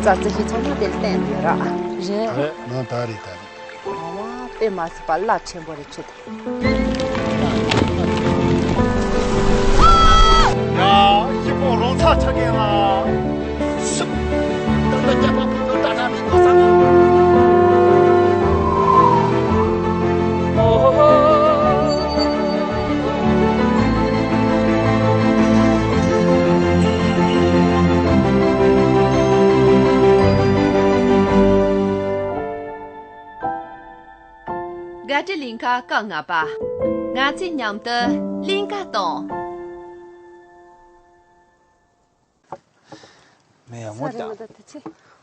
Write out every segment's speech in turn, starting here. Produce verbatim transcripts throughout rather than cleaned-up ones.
རྩྭ་རྩི་ཤིང་ཚང་མ་དེར་བསྟན་ཡོད་ར། རེད། རེད། ནང་ད་རེད་ད་རེད། ཨ་མ་དཔེ་མ་སྲིད་པ་རླབས་ཆེན་པོ་རེད་ཁྱོད། ཡ། སྐྱིད་པོ་རོང་ཚ་ཆགས་མཁན་ལ། སུ། ད་ལྟ་རྒྱ་པ་ཕུ་ནུ་ཏྲ་ཏྲ་མི་འདུག་ས་ནི། དགའ་སྤྲོའི་གླིང་ག་སྐབས་ལྔ་པ། ང་ཚོས་མཉམ་དུ་གླིང་ག་གཏོང་། མེ་ཡང་ངོ་ས་རེད་མ་ད་དེ་ཚེ།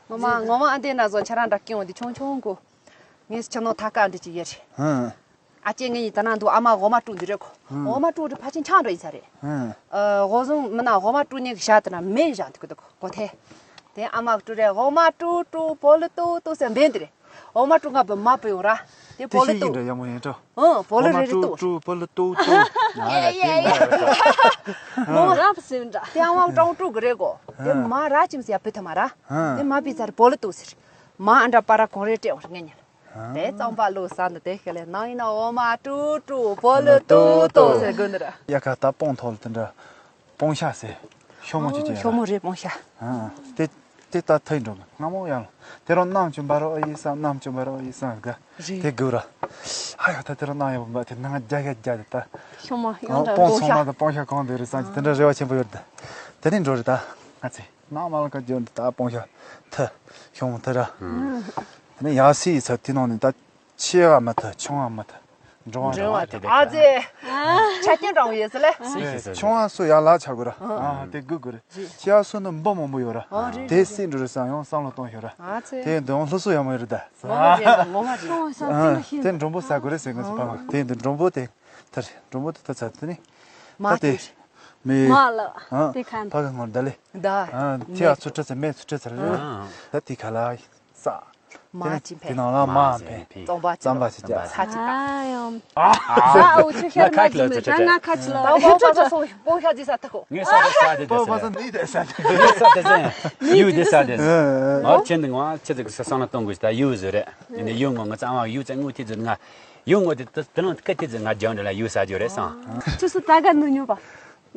ངོ་མ་ངོ་མ་ཨ་འདྲེ་ན་བཟོ་ཁྱེད་རང་འདྲ་སྐྱོན་འོང་དེ་ཆུང་ཆུང་གོ། ངས་ཁྱེད་ནོ་ཐ་ཀ་འདྲི་ཅིག་ཡེ་རེད། ཧུམ། ཨ་ཅེ་ངེད་གཉིས་ད་ན་འདུག་ཨ་མ་འོ་མ་བཀྲུ་འདི་རེད་གོ། ཧུམ། འོ་མ་བཀྲུ་འདི་ཕ་ཆེན་ཆང་འགྲོ་ཡིན་ས་རེད། ཧུམ། ཨ་འོ་བཟུང་མི་ན་འོ་མ་བཀྲུ་ཉེ་གི་ཞག་དེ་ན་མེ་བཞག་འདུག་གི་འདུག་གོ་ཐེ། དེ་ཨ་མ་བཀྲུ་རེད། འོ་མ་བཀྲུ་བཀྲུ་བོ་ལི་ཏོ་ཏོ་ཟེར་འབེན་འདི་རེད། འོ་མ་བཀྲུ་ང་བུ་མ་བུ་ཡོང་ར། དེ་དེ་བོ་ལི་ཤེས་ཀྱི་ཏོ། འདྲ་ཡག་མོ་ཡིན་འགྲོ། ཨང་བོ་ལི་འོ་མ་རེ་རེ་བཀྲུ་ཏོ། བཀྲུ་བོ་ལི་ཏོ་ཏོ། ཡ་ཡ་ཡ། མོ་རབ་ཟེར་འདྲ། དེ་ཨ་མ་ཀྲང་བཀྲུ་གི་རེད་གོ། དེ་ཧ། མ་ར་ཅིམ་ཟེར་ཡ་བུ་ཐ་མ་ར། ཧ། དེ་མ་བི་ཚར་བོ་ལི་ཏོ་ཟེར། མ་ཨ་འདྲ་པ་ར་གོང་རེ་སྤྲད་འོང་ངེ་ཉལ། དེ་གཙང་པ་ལོ་ས་འདི་དེ་ཤེ་ལེ་ནང་ཡིན་ན་འོ་མ་བཀྲུ་བཀྲུ་བོ་ལི་ཏོ་ཏོ་ཟེར་དགོས་འདི་ར། ཡ་ཁ་ད་སྤོང་ཐོག་ལ་དེ་འདྲ། སྤོང་ཤ་ཟེར། ཤོ་མོ་ཅིག་ཅེ་ཡ་ཤོ་མོ་རེད་སྤོང་ཤ། ཨ། དེ་དེ་ད་ཐོས་འགྲོ་གི་སྔ་མོ་ཡང་ལ། དེ་རུ་གནམ་གྱི་འབར་བ་ཡིན་ས་གནམ་གྱི་འབར་བ་ཡིན་ས་ག་རེད། དེ་དགོས་ར། ཨ་ཡ་ད་དེ་རུ་གནམ་ཡང་འབར་དེ་ནང་རྒྱ་རྒྱ་རྒྱ་དེ་ད། ཤོ་མོ་ཡང་འདྲ་སྤོང་སྤོང་ཚང་ཤ། མ་དང་སྤོང་ཤ་གང་དེ་རེད་ས་ཅི་དེ་འདྲ་རེ་བ་ཆེན་པོ་ཡོད་དེ། དེ་ནས་འགྲོ་རེད་ད། ང་ཚེ། ནག་མ་ལ་ཀ་འཇོན་ད་སྤོང་ཤ་ཐི་ཤོང་ཐི་ར། ཨ་ནི་ཡ་སི་ཡི་ཚ་དེ་ནང་ནས་ད་ཆེ་བ་མ་ཐི་ཆུང་བ་མ་ཐི་འབྲིང་བ་འབྲིང་བ་ཐི་ཨ་ཙེ། ཆ་རྐྱེན་འདྲ་བོ་ཡོད་ས་ལེ། ཆུང་བ་སུ་ཡ་ལ་ཆ་དགོས་ར། ཨ་དེ་དགོས་དགོས་རེད། ཆེ་བ་སུ་ནི་འབུ་མང་པོ་ཡོད་ར། དེ་སྲིད་འགྲོ་རེད་ས་ཡང་བསམ་བློ་གཏོང་ཤོག་ར། ཨ་ཙེ། དེ་འདོན་ལྷུ་སུ་ཡ་མ་ཡོད་རེད་ད། ངོ་མ་རེད་ངོ་མ་རེད། དེ་འབྲོང་པོ་ཟ་དགོས་རེད་ཟེར་ངོ་ཚ་ཕ་མ་དེ་འདི་འབྲོང་པོ་དེ། ད་རེད། འགྲོ་མོ་དེ་ད་ཚར་དེ་ནི། མ་ད་དེ། དེ། མི། མ་ལ། ཨ། དེ་ཁ་ཕ་གི་ངོར་ད་ལེ། ད། ཨ། ཐི་ཨ་ཚུ་ཁྲི་ཚེ་མེ་ཚུ་ཁྲི་ཚེ་རེད། ཨ། ད་དེ་ཁ་ལ། ས། མ་ཅི་ཕེ། དེ་ནང་ལ་མ་ཕེ། རྩོམ་པ་ཅི། རྩོམ་པ་ཅི་ཅི། ས་ཅི་ད། ཨ་ཡོམ། ཨ། ཨ་འུ་ཆུ་ཤར་མ་ཅི་མི་ད་ང་ཁ་ཅི་ལ། ད་པོ་པ་ས་སོ་པོ་ཤ་ཅི་ས་ཐ་ཁོ། ངས་ས་དེ་ས་དེ་པོ་པ་ས་ནི་དེ་ས་དེ། ཡུ་དེ་ས་དེ། ང་ཆེན་དེ་ང་ཆེ་དེ་ས་སང་ལ་གཏོང་དགོས་ད་ཡུ་ཟེར་རེད། ཡུ་ངོ་ང་ཚང་མ་ཡུ་ཚང་ངུ་ཐི་ཟེར་ང་། ཡུ་ངོ་དེ་དེ་ནང་སྐད་དེ་ང་རྒྱང་འདྲ་ལ་ཡུ་ཟ་རྒྱུ་རེད་སང་། ཁྱོད་སུ་ད་ག་ནུ་ཉོ་པ།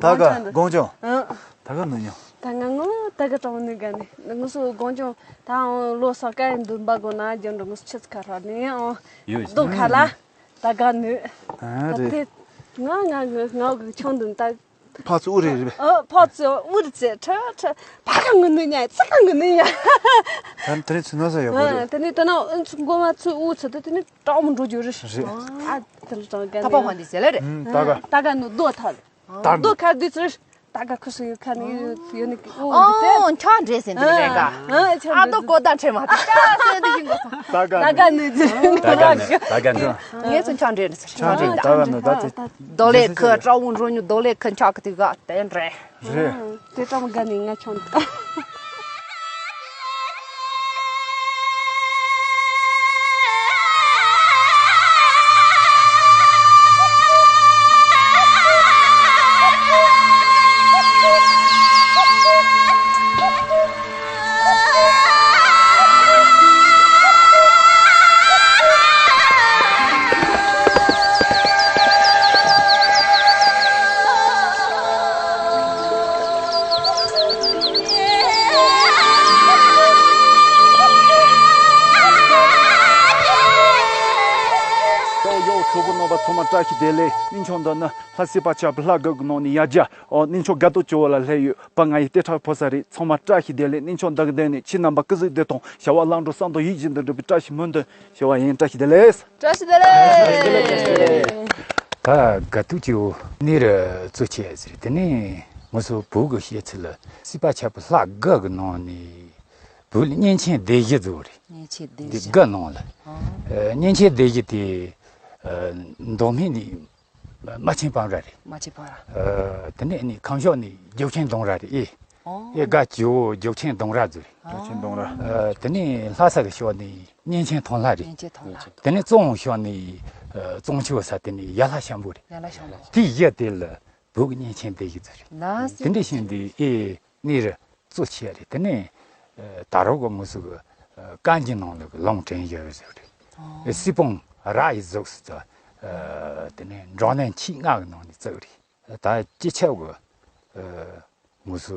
ད་ག་དགོང་ཆུང་། ཨ། ད་ག་ནུ་ཉོ། ད་ང་ངོ་ད་ག་གྲོང་ནུ་ག་ནི་ངུ་སུ་དགོང་ཆུང་ད་ལོ་སོ་ཀ་ཡི་འདུན་པ་དགོ་ན་རྒྱང་འདྲ་ངུ་སུ་ཆེ་ཁ་ར་ནི་ཨོ། ཡུ་ཟ། དུ་ཁ་ལ་ད་ག་ནུ། ཨ་རེད། ད་དེ་ང་ང་ངུ་ང་གི་ཆུང་འདུན་ད། ཕ་ཚུ་ཨུ་རེ་རེད། ཨ་ཕ་ཚུ་ཨུ་རེ་ཚེ་ཁྲ་ཁྲ་ཕ་ག་ངུ་ནུ་ཉ་ཚ་ག་ངུ་ནུ་ཉ། ད་དེ་རིང་ཚུ་ན་ས་ཡོད་གོ་རེད། དེ་ནི་ད་ན་ཨུ་ཚུ་མགོ་མ་ཚུ་ཨུ་ཚུ་ད་དེ་ནི་ཀྲོག་མོ་འགྲོ་རྒྱུ་རེད། རེད། ཨ་དེ་ལ་ཀྲོག་ག་ད་ནི་པ་ཧོན་དི་ཟེ་ལེ་རེད། ད་ག་ད་ག་ནུ་རྡོ་ཐལ། ད་རྡོ་ཁ་དུས་ཚུར་ད་ག་ཁུ་སུ་ཡོད་ཁ་ནི་ཡོད་ནི་ཨོ་འདི་དེ། ཨོ་ཆ་འདྲེ་ཟེར་འདི་རེད་ག་ཨ་ཨ་ཆ་ཨ་ཏོ་གོ་ད་ཁྲེ་མ་ཏི་ཀ་ཟེར་འདི་ཡིན་གོ་ད་ག་ད་ག་ནུ་ད་ག་ནུ་ད་ག་ནུ། ངས་ཚོ་ཆ་འདྲེ་ནི་ཟེར་ཆ་འདྲེ་ད་ག་ནུ་ད་དེ། རྡོ་ལེ་ཁ་ཀྲ་བུ་འགྲོ་ཉུ་རྡོ་ལེ་ཁ་ཆག་གི་དུས་ག་དེ་འདྲེ། རེད། དེ་ཀྲང་ག་ནི་ང་ཆོང་ད། ཡོ་ཡོ་གྲོགས་པོ་རྣམ་པ་ཚང་མ་བཀྲ་ཤིས་བདེ་ལེགས། སྙིང་ཆུང་འདི་ནི་ལྷ་སྲས་པ་ཆགས་པའི་ལྷ་དགའ་གི་ནང་ནས་ཡ་རྒྱ། ཨོ་སྙིང་ཆུང་དགའ་སྟོན་བཅུ་བོ་ལ་སླེབས་ཡོད་པ། ང་ཡི་ལྟེ་ཁྲག་ཕོ་ས་རེད། ཚང་མ་བཀྲ་ཤིས་བདེ་ལེགས། སྙིང་ཆུང་འདི་གི་སྟེང་ནས་ཁྱེད་རྣམ་པ་སྐུ་གཟུགས་བདེ་ཐང་བྱ་བ་ལམ་འགྲོ་བསམ་དོན་ཡིད་བཞིན་དུ་འགྲུབ་པའི་བཀྲ་ཤིས་སྨོན་འདུན་ཞུ་བ་ཡིན། བཀྲ་ཤིས་བདེ་ལེགས། བཀྲ་ཤིས་བདེ་ལེགས། ད་དགའ་སྟོན་བཅུ་བོ་ནི་ར་གཙོ་ཆེ་ཟེར་དེ་ནས་ང་ཚོ་བོད་ཀྱི་བཤད་ཚུལ་ལ་སྲིད་པ་ཆགས་པའི་ལྷ་དགའ་གི་ནང་ནས་བོད་ལ་གཉན་ཆེན་སྡེ་བཞི་ཟེར་བ་རེད། གཉན་ཆེན་སྡེ་འདི་བཞི། དགའ་ནང་ལ། ཨ། ཨ། གཉན་ཆེན་སྡེ་བཞི་དེ། ཨ། མདོ་སྨད་ནས་རྨ་ཆེན་སྤང་ར་རེད། རྨ་ཆེན་སྤང་ར། ཨ། དེ་ནས་ནི་ཁམས་ཕྱོགས་ནས་རྒྱལ་ཆེན་ལྡོང་ར་རེད། ཨེ། ཨེ་དགའ་ཇོ་བོ་རྒྱལ་ཆེན་ལྡོང་ར་ཟེར། རྒྱལ་ཆེན་ལྡོང་ར། ཨ། དེ་ནས་ལྷ་ས་གི་ཕྱོགས་ནས་གཉན་ཆེན་ཐང་ལྷ་རེད། གཉན་ཆེན་ཐང་ལྷ། དེ་ནས་གཙང་བོ་ཕྱོགས་ནས་ཨ་གཙང་ཆུ་ས། དེ་ནས་ཡ་ལྷ་ཤམ་བུ་རེད། ཡ་ལྷ་ཤམ་བུ། དེའི་གཞི་དེ་ལ་བོད་ཀྱི་གཉན་ཆེན་སྡེ་བཞི་ཟེར་རེད། ལགས་སོ། དེ་འདྲ་བྱས་ནས་ཨེ་གནས་རི་གཙོ་ཆེ་རེད། དེ་ནས་ཨ་ད་རུང་གི་ངོས་སུ་གི་ཨ་གངས་ཀྱི་ནང་ལ་གི་ལུང་བྲན་བཞི་ཟེར་རེད། ཨ། སྲིད་སྤུངས་ར་ཡི་གཟུགས་སུ་བཙུགས། ཨ་དེ་ནས་འབྲོང་གནས་འཆི་ལྔ་གི་ནང་ནས་བཙུགས་རེད། ད་སྤྱི་ཁྱབ་ཀྱི་ཨ་ངོས་སུ་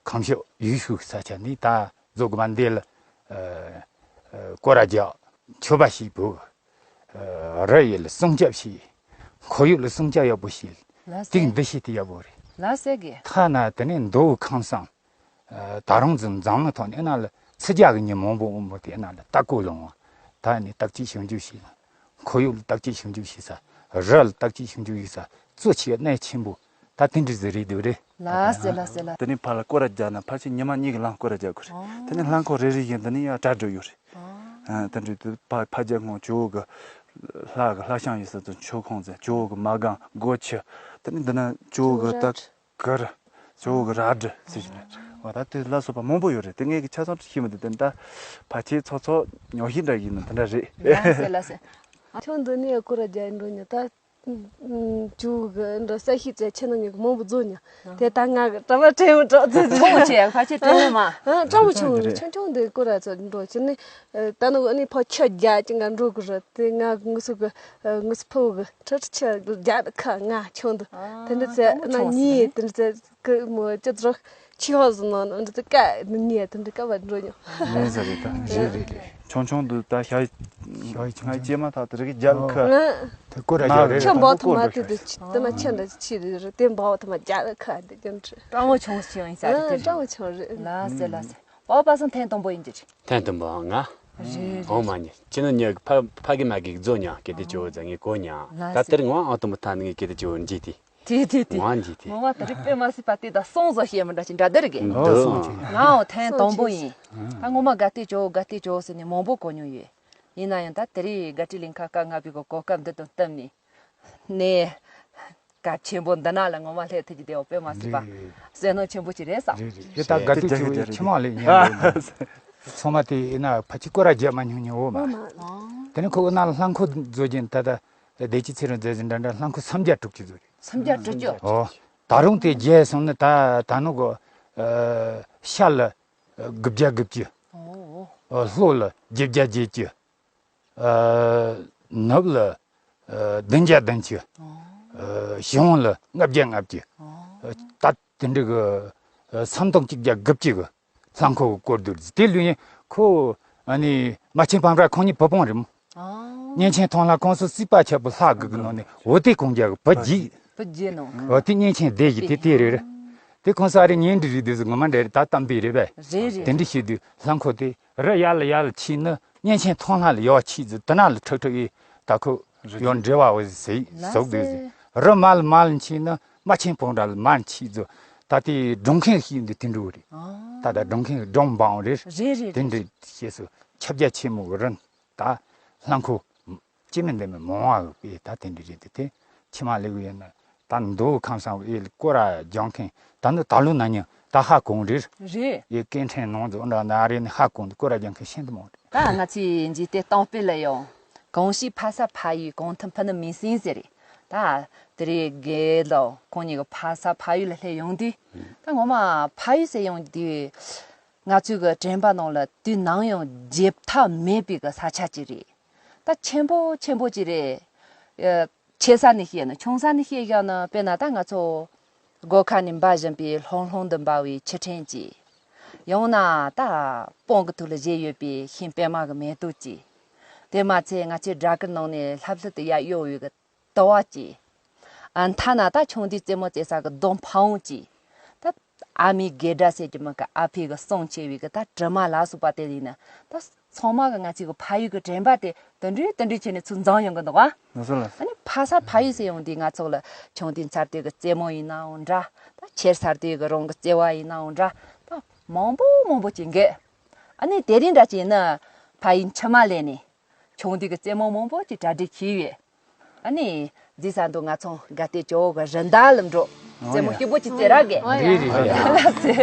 ཁམས་ཕྱོགས་ཡུལ་ཤུལ་ས་ཆ་ནས་ད་རྫོང་དགོན་པ་འདི་ལ་ཨ་ཨ་སྐོར་ར་རྒྱག་མཆོད་པ་ཞིག་ཕུལ། ཨ་རི་ཡུལ་ལ་སྲུང་སྐྱོབ་བྱས། ཁོར་ཡུག་ལ་སྲུང་སྐྱོབ་ཡག་པོ་བྱས། ལགས་སོ། དེ་འདི་བྱས་ཏེ་ཡག་པོ་རེད། ལགས་སོ་གི། ཐ་ན་དེ་ནས་མདོ་དབུས་ཁམས་གསུམ། ཨ་ད་རུང་འཛམ་འཛམ་གླིང་ཐོག་ནས་ཨེ་ན་ལ་ཚི་རྒྱ་གི་མྱི་མང་པོ་འོང་པོ་དེ་ཨེ་ན་ལ་ལྟ་སྐོར་ལ་འོང་བ། ད་ནི་བརྟག་དཔྱད་ཞིབ་འཇུག་བྱས་ན། ཁོར་ཡུག་ལ་བརྟག་དཔྱད་ཞིབ་འཇུག་བྱེད་ས། རི་ལ་བརྟག་དཔྱད་ཞིབ་འཇུག་བྱེད་ས། གཙོ་ཆེ་གནད་ཆེན་པོ་ད་དེ་འདྲ་ཟིག་རེད་འདུག་རེད། ལགས་སོ་ལགས་སོ་ལགས། དེ་ནས་ཕར་ལ་སྐོར་ར་རྒྱག་ན་ཕལ་ཆེར་ཉི་མ་གཉིས་ཀྱི་ལམ་སྐོར་ར་རྒྱག་དགོས་རེད། ཨོ། དེ་ནས་ལྷ་ཁང་རེ་རེ་བཞིན་དེ་ནས་ཡང་གྲ་སྒྲིག་ཡོད་རེད། ཨོ། ཨ་དེ་འདྲ་དུས་ཕ་ཕ་རྒྱལ་ངོ་ཇོ་བོ་གི་ལྷ་གི་ལྷ་བཤམས་ཡོད་ས་དང་མཆོད་ཁང་ཟེར་ཇོ་བོ་གི་མ་སྒང་སྒོ་ཁྱི། དེ་ནས་འདི་ན་ཇོ་བོ་གི་ད་གུར། ཇོ་བོ་གི་རལ་གྲི་ཟེར་གྱི་རེད། འོ་ད་དེ་ལ་སོགས་པ་མང་པོ་ཡོད་རེད། དེ་ངས་ཀྱི་ཆ་ཚང་ཤེས་མི་འདུག་དེ་ད་ཕལ་ཆེར་ཚོགས་ཚོགས་ཉོ་ཤེས་འདྲ་ཡིན་ན་དེ་འདྲ་རེད། ལགས་སེ་ལགས་སེ། ཨ་ཁྱོད་འདི་ནས་སྐོར་ར་རྒྱག་འགྲོ་ཉེ་ད། ཨུམ། ཇོ་བོ་གི་འདྲ་ས་ཤིག་ཚེ་ཁྱེད་རང་ཉིད་ཀྱི་མང་པོ་རྫོགས་ཉེ། དེ་ད་ང་གི་གྲྭ་པ་ཕྲན་བུ་གྲོགས་ཚོ་ཚོ། ཁོང་ཆེ་ཕལ་ཆེར་ཕྲན་བུ་མ། ཨ་གྲྭ་བུ་ཆུང་ཆུང་ཆུང་འདི་སྐོར་ར་ཚོ་འགྲོ་ཕྱིར་ནི། ད་ནི་འོ་ནི་ཕོ་ཁྱི་རྒྱ་ཅི་འགའ་འགྲོ་གི་རེད། དེ་ང་གི་ངུ་སུ་གི་ངུ་སུ་ཕོ་གི་ཁྲི་ཁྲི་ཆ་རྒྱ་ཁ་ང་ཆུང་འདི། དེ་འདྲ་ཚེ་ན་ཉི་དེ་འདྲ་ཚེ་གི་མོ་ཅི་ཚོ་ཆི་ཧོ་ཟི་ནོ་འདི་ཚེ་ཀ་ནི་ཉི་དེ་འདྲ་ཀ་བ་འགྲོ་ཉོ། ལན་ས་རེད་ད་རེད་རེད་རེད། ཆུང་ཆུང་འདི་ད་ཤ་ཤ་ཡི་ཆུང་ང་ཆུང་སྐྱེས་མ་ཐག་དེ་རིག་རྒྱ་ཁ། དེ་སྐོར་ར་རྒྱ་རེད། ཆུ་འབོག་ཐུབ་མ་དེ་དེ་དེ་ན་ཆུ་འདྲ་ཆི་རེད་རེད། དེ་འབོག་ཐུབ་མ་རྒྱ་ཁ་དེ་ཀྱང་ཁྲི། སྤྲང་བོ་ཆུང་ཆུང་ཡིན་ས་རེད་དེ། སྤྲང་བོ་ཆུང་རེད། ལ་སེ་ལ་སེ། ཨོ་པ་སང་ཐེངས་དང་པོ་ཡིན་གྱི་རེད། ཐེངས་དང་པོ་ང་། རེད་རེད། ཨོ་མ་ཉེ་ཅི་ནི་ཉེ་ཕ་ཕ་གི་མ་གི་རྫོ་ཉ་གི་དེ་ཅོ་ཟ་ངེ་གོ་ཉ། ད་དེར་ངོ་ཨོ་ཏོ་མ་ཐ་ནི་ངེ་གི་དེ་ཅོ་འཇི་དེ། དེ་དེ་དེ། ངོ་འཇི་དེ། ངོ་མ་དེ་རིག་པས་མ་སྲིད་པ་དེ་ད་སོང་ཟོ་ཤེས་མི་འདྲ་ཅི་འདྲ་དེ་རིག་གི། འདུག་ང་ཨོ་ཐེངས་དང་པོ་ཡིན། ད་ངོ་མ་ག་དེ་ཅོ་ག་དེ་ཅོ་ཟེར་ནས་མང་པོ་གོ་མྱོང་ཡོད། ཡིན་ན་ཡང་ད་དེ་རིག་ག་ཏི་ལིང་ཁ་ཀ་ང་བི་གོ་གོ་སྐབས་འདི་དང་བསྟུན་ནས། ནས། སྐབས་ཆེན་པོ་འདི་ན་ལ་ངོ་མ་སླེབས་ཐུབ་ཀྱི་དེའོ་དཔེ་མ་སྲིད་པ། རེད་རེད། བསོད་ནམས་ཆེན་པོ་ཅིག་རེད་ས། རེད་རེད། དེ་ད་དགའ་སྟོན་ཆེ་བའི་ཕྱི་མ་ལས་ཉན་རེད། ཚང་མ་དེ་ཡིན་ན་ཕ་ཆི་སྐོར་ར་རྒྱབ་མ་མྱོང་མྱོང་འོ་མ། འོ་མ། དེ་ནས་ཁོ་གི་ནང་ལ་ལྷ་འཁོར་མཛོད་ཀྱིན་ད་ལྟ་བདེ་སྐྱིད་ཚེ་རིང་མཛད་ཟིན་འདྲ་འདྲ་ལྷ་འཁོར་སུམ་བརྒྱ་དྲུག་ཅུ་ཟོ་རེད། སུམ་བརྒྱ་དྲུག་ཅུ། འོ། ད་རུང་དེ་རྒྱས་སོང་ནི་ད་ད་ནུ་གོ། ཤ་ལ་དགུ་བརྒྱ་དགུ་བཅུ། འོ། ལྷོ་ལ་བརྒྱད་བརྒྱ་བརྒྱད་ཅུ། ཨ་ནུབ་ལ་ཨ་བདུན་བརྒྱ་བདུན་ཅུ། ཨ་བྱང་ལ་ལྔ་བརྒྱ་ལྔ་བཅུ། ཨ་ད་དེ་འདྲ་གི་ཨ་སུམ་སྟོང་གཅིག་བརྒྱ་དགུ་བཅུ་གི་ལྷ་འཁོར་གི་སྐོར་བསྡུར་ཟིན། དེ་ལུས་ཡིན་ཁོ་ཨ་ནི་རྨ་ཆེན་བང་ར་ཁོང་གཉིས་བུ་སྤུན་རེད་མོ། གཉན་ཆེན་ཐང་ལྷ་ཁོང་སོ་སྲིད་པ་ཆབ་བུ་ལྷ་དགུ་གི་ནང་ནས་འོ་དེ་ཁོང་རྒྱ་གི་བུ་རྒྱུད། བུ་རྒྱུད་ནོ། འོ་དེ་གཉན་ཆེན་སྡེ་བཞི་དེ་དེ་རེད། དེ་ཁོང་ས་རེ་གཉེན་འདྲི་རེད་དུས་སུ་ངོ་མ་འདྲ་རེད། ད་གཏམ་དཔེ་རེད་པས། རེད་རེད། དེ་འདྲ་བྱེད་དུས་ལྷ་འཁོར་དེ། རི་ཡར་ལ་ཡར་ལ་ཆས་ནི་གཉན་ཆེན་ཐང་ལྷ་ལ་ཡར་ཆས་ཟིག་དེ་ན་ལ་ཁྲག་ཁྲག་ཡི་ད་ཁོ་ཡར་འབྲེལ་བ་འོ་ཟིག་ཟོག་དུས་ཟིག་རི་མར་ལ་མར་ལ་ཆས་ནི་རྨ་ཆེན་བང་ར་ལ་མར་ཆས་ཟིག་ད་དེ་སྒྲུང་མཁན་ཤིག་འདི་དེ་འདྲ་རེད། ད་ད་སྒྲུང་མཁན་སྒྲུང་འབངས་རེད། རེད་རེད། དེ་འདྲ་ཞེས་སུ་ཁྱབ་རྒྱ་ཆེན་མོ་གི་རི་ད་ལྷ་འཁོར་སྐྱེ་མེད་འདི་མི་མང་བ་གི་ད་དེ་འདྲ་རེད། དེ་དེ་ཕྱི་མ་ལེགས་ཡོད་ན། ད་མདོ་ཁམས་སངས་ཨེ་སྐོར་ར་རྒྱག་མཁན་ད་ནི་ད་ལོ་ན་ཉིན་ད་ཧ་གོ་རེད། རེད། ཨེ་སྐད་འཕྲིན་ནང་དུ་འདྲ་ན་རེ་ནི་ཧ་གོ་འདུག་སྐོར་ར་རྒྱག་མཁན་ཤིན་ཏུ་མང་རེད། ད་ང་ཚོས་འཇིག་རྟེན་སྟོང་དཔེ་ལ་ཡང་གང་ཞིག་ཕ་ས་ཕ་ཡུལ་གང་ཐུབ་ཕུ་ནུ་མིང་སྲིང་ཟེར་རེད། ད་དེ་རེད་དགེ་ལོ་ཁོང་གཉིས་ཀྱི་ཕ་ས་ཕ་ཡུལ་ལ་སླེབས་ཡོང་དུས་ད་ངོ་མ་ཕ་ཡུལ་ཟེར་ཡོང་དུས་ང་ཚོའི་གི་དྲན་པ་ནང་ལ་དུས་ནམ་ཡང་བརྗེད་ཐབས་མེད་པའི་གི་ས་ཆ་ཅིག་རེད། ད་ཆེན་པོ་ཆེན་པོ་ཅིག་རེད། ཨ་ཆེ་ས་ནས་བཤད་ན་ཆུང་ས་ནས་བཤད་བཞག་ན། དཔེར་ན་ད་ང་ཚོ་སྒོ་ཁ་ནས་འབབ་བཞིན་པའི་ལྷུང་ལྷུང་དུ་འབབ་པའི་ཆུ་ཕྲན་གཅིག་ཡང་ན་ད་སྤང་གི་ཐོག་ལ་བཞད་ཡོད་པའི་ཤིང་པད་མ་གི་མེ་ཏོག་གཅིག་དེ་མ་ཚད་ང་ཚོའི་སྦྲ་གུར་ནང་ནས་ལྷབ་ལྷུབ་ཏུ་ཡར་གཡོ་བའི་གི་དུ་བ་གཅིག་ཨ་མཐའ་ན་ད་ཆུང་དུས་རྩེད་མོ་རྩེ་ས་གི་རྡོ་འཕང་བོང་གཅིག་ད་ཨ་མའི་དགེ་སྒྲ་ཟེར་གྱི་མི་གི་ཨ་ཕའི་གི་གསུང་ཆེ་བའི་གི་ད་དྲི་མ་ལ་སོགས་པ་དེ་ཡིན་ན་ད་ཚང་མ་གི་ང་ཚོའི་གི་ཕ་ཡུལ་གི་དྲན་པ་དེ་དུད་འགྲོའི་དུད་འགྲོའི་ཆེད་ནས་ཚུར་འཛོམས་ཡོང་གི་འདུག་ཨ། ལགས་སོ་ལགས་སོ། ཨ་ནི་ཕ་ས་ཕ་ཡུལ་ཟེར་ཡོང་དུས་ང་ཚོ་ལ་ཆུང་དུས་ཚར་དུས་གི་རྩེད་མོ་ཡིན་ནའང་འདྲ། ད་ཆེར་ཚར་དུས་གི་རང་གི་བརྩེ་བ་ཡིན་ནའང་འདྲ། ད་མང་པོ་མང་པོ་ཅིག་འགོས། ཨ་ནི་དེ་རིང་འདྲ་ཅིག་ཡིན་ན་ཕ་ཡུལ་ཕྱི་མ་ལས་ནས། ཆུང་དུས་ཀྱི་རྩེད་མོ་མང་པོ་ཅིག་གྲ་སྒྲིག་བྱས་ཡོད། ཨ་ནི་རྗེས་ས་འདུག་ང་ཚོ་དགའ་ལྡན་ཇོ་བོ་གི་རི་འདབས་ལ་འགྲོ། རྩེད་མོ་སྐྱིད་པོ་ཅིག་རྩེ་ར་གི། རེད་རེད་རེད། ལགས་སེ།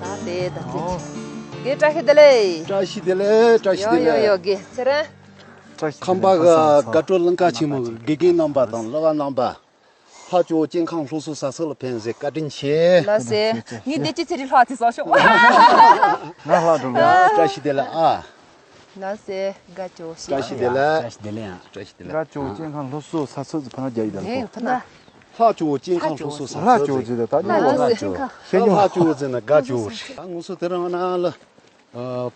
ད་དེ་ད་དེ། ཨོ། དགེ་བཀྲ་ཤིས་བདེ་ལེགས། བཀྲ་ཤིས་བདེ་ལེགས། བཀྲ་ཤིས་བདེ་ཡོ་ཡོ་ལེགས། ཡོ་དགེ་ཚེ་རིང་། བཀྲ་ཤིས་བདེ་ལེགས། ཁམས་པ་གི་དགའ་སྤྲོ་གླིང་ག་ཆེན་མོ་གི་དགེ་རྒན་རྣམ་པ་དང་སློབ་མ་རྣམ་པ། ལྷ་ཇོ་བོ་ཅན་ཁམས་སློབ་གསོ་ས་ཚིགས་ལ་ཕན་ཟེར་བཀའ་དྲིན་ཆེ། ལགས་སེ། ངས་བདེ་སྐྱིད་ཚེ་རིང་ལྷག་ཚེ་སོགས་ཤོག་ང་ལྷག་འགྲོ་ལ། བཀྲ་ཤིས་བདེ་ལེགས་ཨ། ལགས་སེ། དགའ་སྐྱོ་ཤིག་བཀྲ་ཤིས་བདེ་ལེགས། བཀྲ་ཤིས་བདེ་ལེགས་ཨ། བཀྲ་ཤིས་བདེ་ལེགས། དགའ་སྐྱོ་ཅན་ཁམས་སློབ་གསོ་ས་ཚིགས་ཕ་ན་རྒྱ་ཡི་དང་ཕོ། ཕ་ན། ལྷ་ཇོ་བོ་ཅན་ཁམས་སློབ་གསོ་ས་ལྷ་ཇོ་བོ་ཅན་དང་ད་ལྷ་ཇོ་བོ་ཅན་ཁམས། ལྷ་ཇོ་བོ་ཅན་ན་དགའ་སྐྱོ་རེད། ད་ང་ཚོ་དེ་རིང་ན་ལ།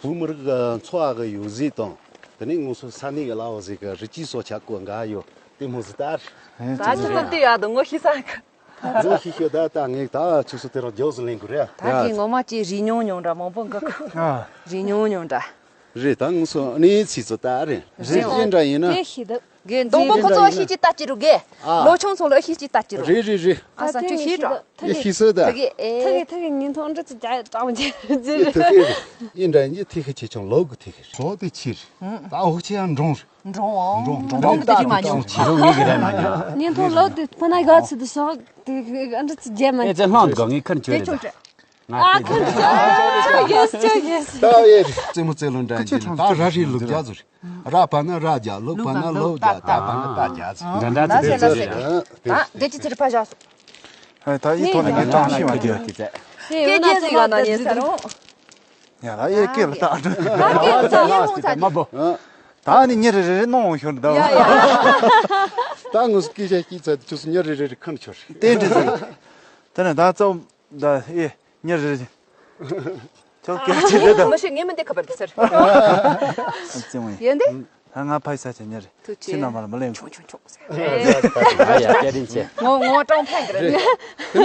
བོད་མི་རིགས་ཀྱི་འཚོ་བ་གི་ཡོད་ཟེར་དང་། དེ་ནས་ང་ཚོ་ས་གནས་ཀྱི་ལ་བ་ཟིག་གི་རི་སྐྱེས་སྲོག་ཆགས་གོ་འགའ་ཡོད་དེ་མོ་ཟིག་ལྟར། ད་ཆུ་ལ་བལྟས་ཡག་དང་ངོ་ཤེས་ས་གི། ངོ་ཤེས་ཤོད་ད་ད་ངས་ད་ཆུ་སོ་དེ་རང་རྒྱོབ་ཟིག་ལེན་དགོས་རེད། ད་གི་ངོ་མ་ཅིག་རིག་མྱོང་མྱོང་འདྲ་མང་པོ་འགའ་གི། ཨ། རིག་མྱོང་མྱོང་འདྲ། རེད་ད་ང་ཚོ་གནས་ཚིག་ཚོ་ད་རེད། རེད་ཨེ་འདྲ་ཡིན་ན། དེ་ཤེས་འདུག་དགེ་འདུག་པོ་ཁོ་ཚོ་ཨ་ཤི་ཅི་ལྟ་ཅི་རུ་གེ། ཨ། ལོ་ཆུང་ཚོ་ལ་ཨ་ཤི་ཅི་ལྟ་ཅི་རུ། རེད་རེད་རེད། ཨ་ས་ཁྱོད་ཤེས་འགྲོ། ཨེ་ཤེས་སོ་ད། ཐུག་གི་ཐུག་གི་ཨེ། ཐུག་གི་ཐུག་གི་ཉིན་ཐོ་འདྲི་ཚི་རྒྱ་གྲགས་མ་ཅི་ཟེར། ཨེ་ཐུག་གི་ཨེ་འདྲ་ཡིན་གྱི་ཐུག་གི་ཆེ་ཆུང་ལོ་གི་ཐུག་གི་རེད། ཟོག་དེ་ཕྱིར། ད་འོག་ཆེ་ཡང་འབྲོང་རེད། འབྲོང་འོང་། འབྲོང་འབྲོང་གི་དེ་ཅི་མ་མྱོང་། ཆེ་རུ་ངེས་གི་རེད་མ་མྱོང་། ཉིན་ཐོ་ལོ་དེ་ཕ་ན་ག་ཚི་དུ་ཟོག་དེ་འདྲི་ཚི་རྒྱ་མ་ཨེ་ཅི་ལྷང་གི་ངས་ཁར་ཆོད་རེད། ཨ་ཁུ་ཡེས་ཅོ་ཡེས། ད་ཡེ་རྩེད་མོ་རྩེ་ལོ་འདྲ་ཡིན་ད་ར་རི་ལུག་རྒྱ་ཟུར། ར་པ་ན་ར་རྒྱ་ལུག་པ་ན་ལུག་རྒྱ་ད་པ་ན་ད་རྒྱ་ཟེར། འདྲ་འདྲ་ཙི་ཙི་རེད། ད་འདི་ཅི་ཚེ་རིང་ཕ་ཞག་སོ། ད་འདི་ཐོག་ནས་ངས་གྲངས་ཤིག་མ་རྒྱག་གི་ཚེ། སྐད་རྒྱག་ཚིག་ཡོད་ན་ཉན་ས་རུང་། ཡ་ད་ཡེ་སྐད་ལ་ད་འགྲོ། མ་བོ། ད་ནི་ཉེ་རེ་རེ་རེ་གནོང་ཤོར་ད། ཡ་ཡ། ད་ངོ་སྐད་ཆ་སྐྱིད་ཚ་ཁྱོད་སུ་ཉེ་རེ་རེ་རེ་ཁམས་ཆོར། དེ་འདྲ་ཟེར། དེ་ནས་ད་ཚོ་ད་ཨེ། ཉེ་རེ་རེ། ཁྱོད་སྐད་ཆ་རེད་ད། མ་ཤེས་ངས་མི་འདི་ཁ་པར་དུ་ཟེར། ཨ་ཙི་མོ་ཡིན། ཡིན་ཏེ། ད་ང་ཕ་ཡི་ས་ཆ་ཉེ་རེ། ཐུགས་ཆེ། ཁྱེད་རྣམ་པ་ལ་མི་ལེན། ཆུང་ཆུང་ཆུང་ཟེར། ཨ་ཡ་སྐད་རིན་ཆེ། ངོ་ངོ་ཀྲང་ཕན་གི་རེད། དེ་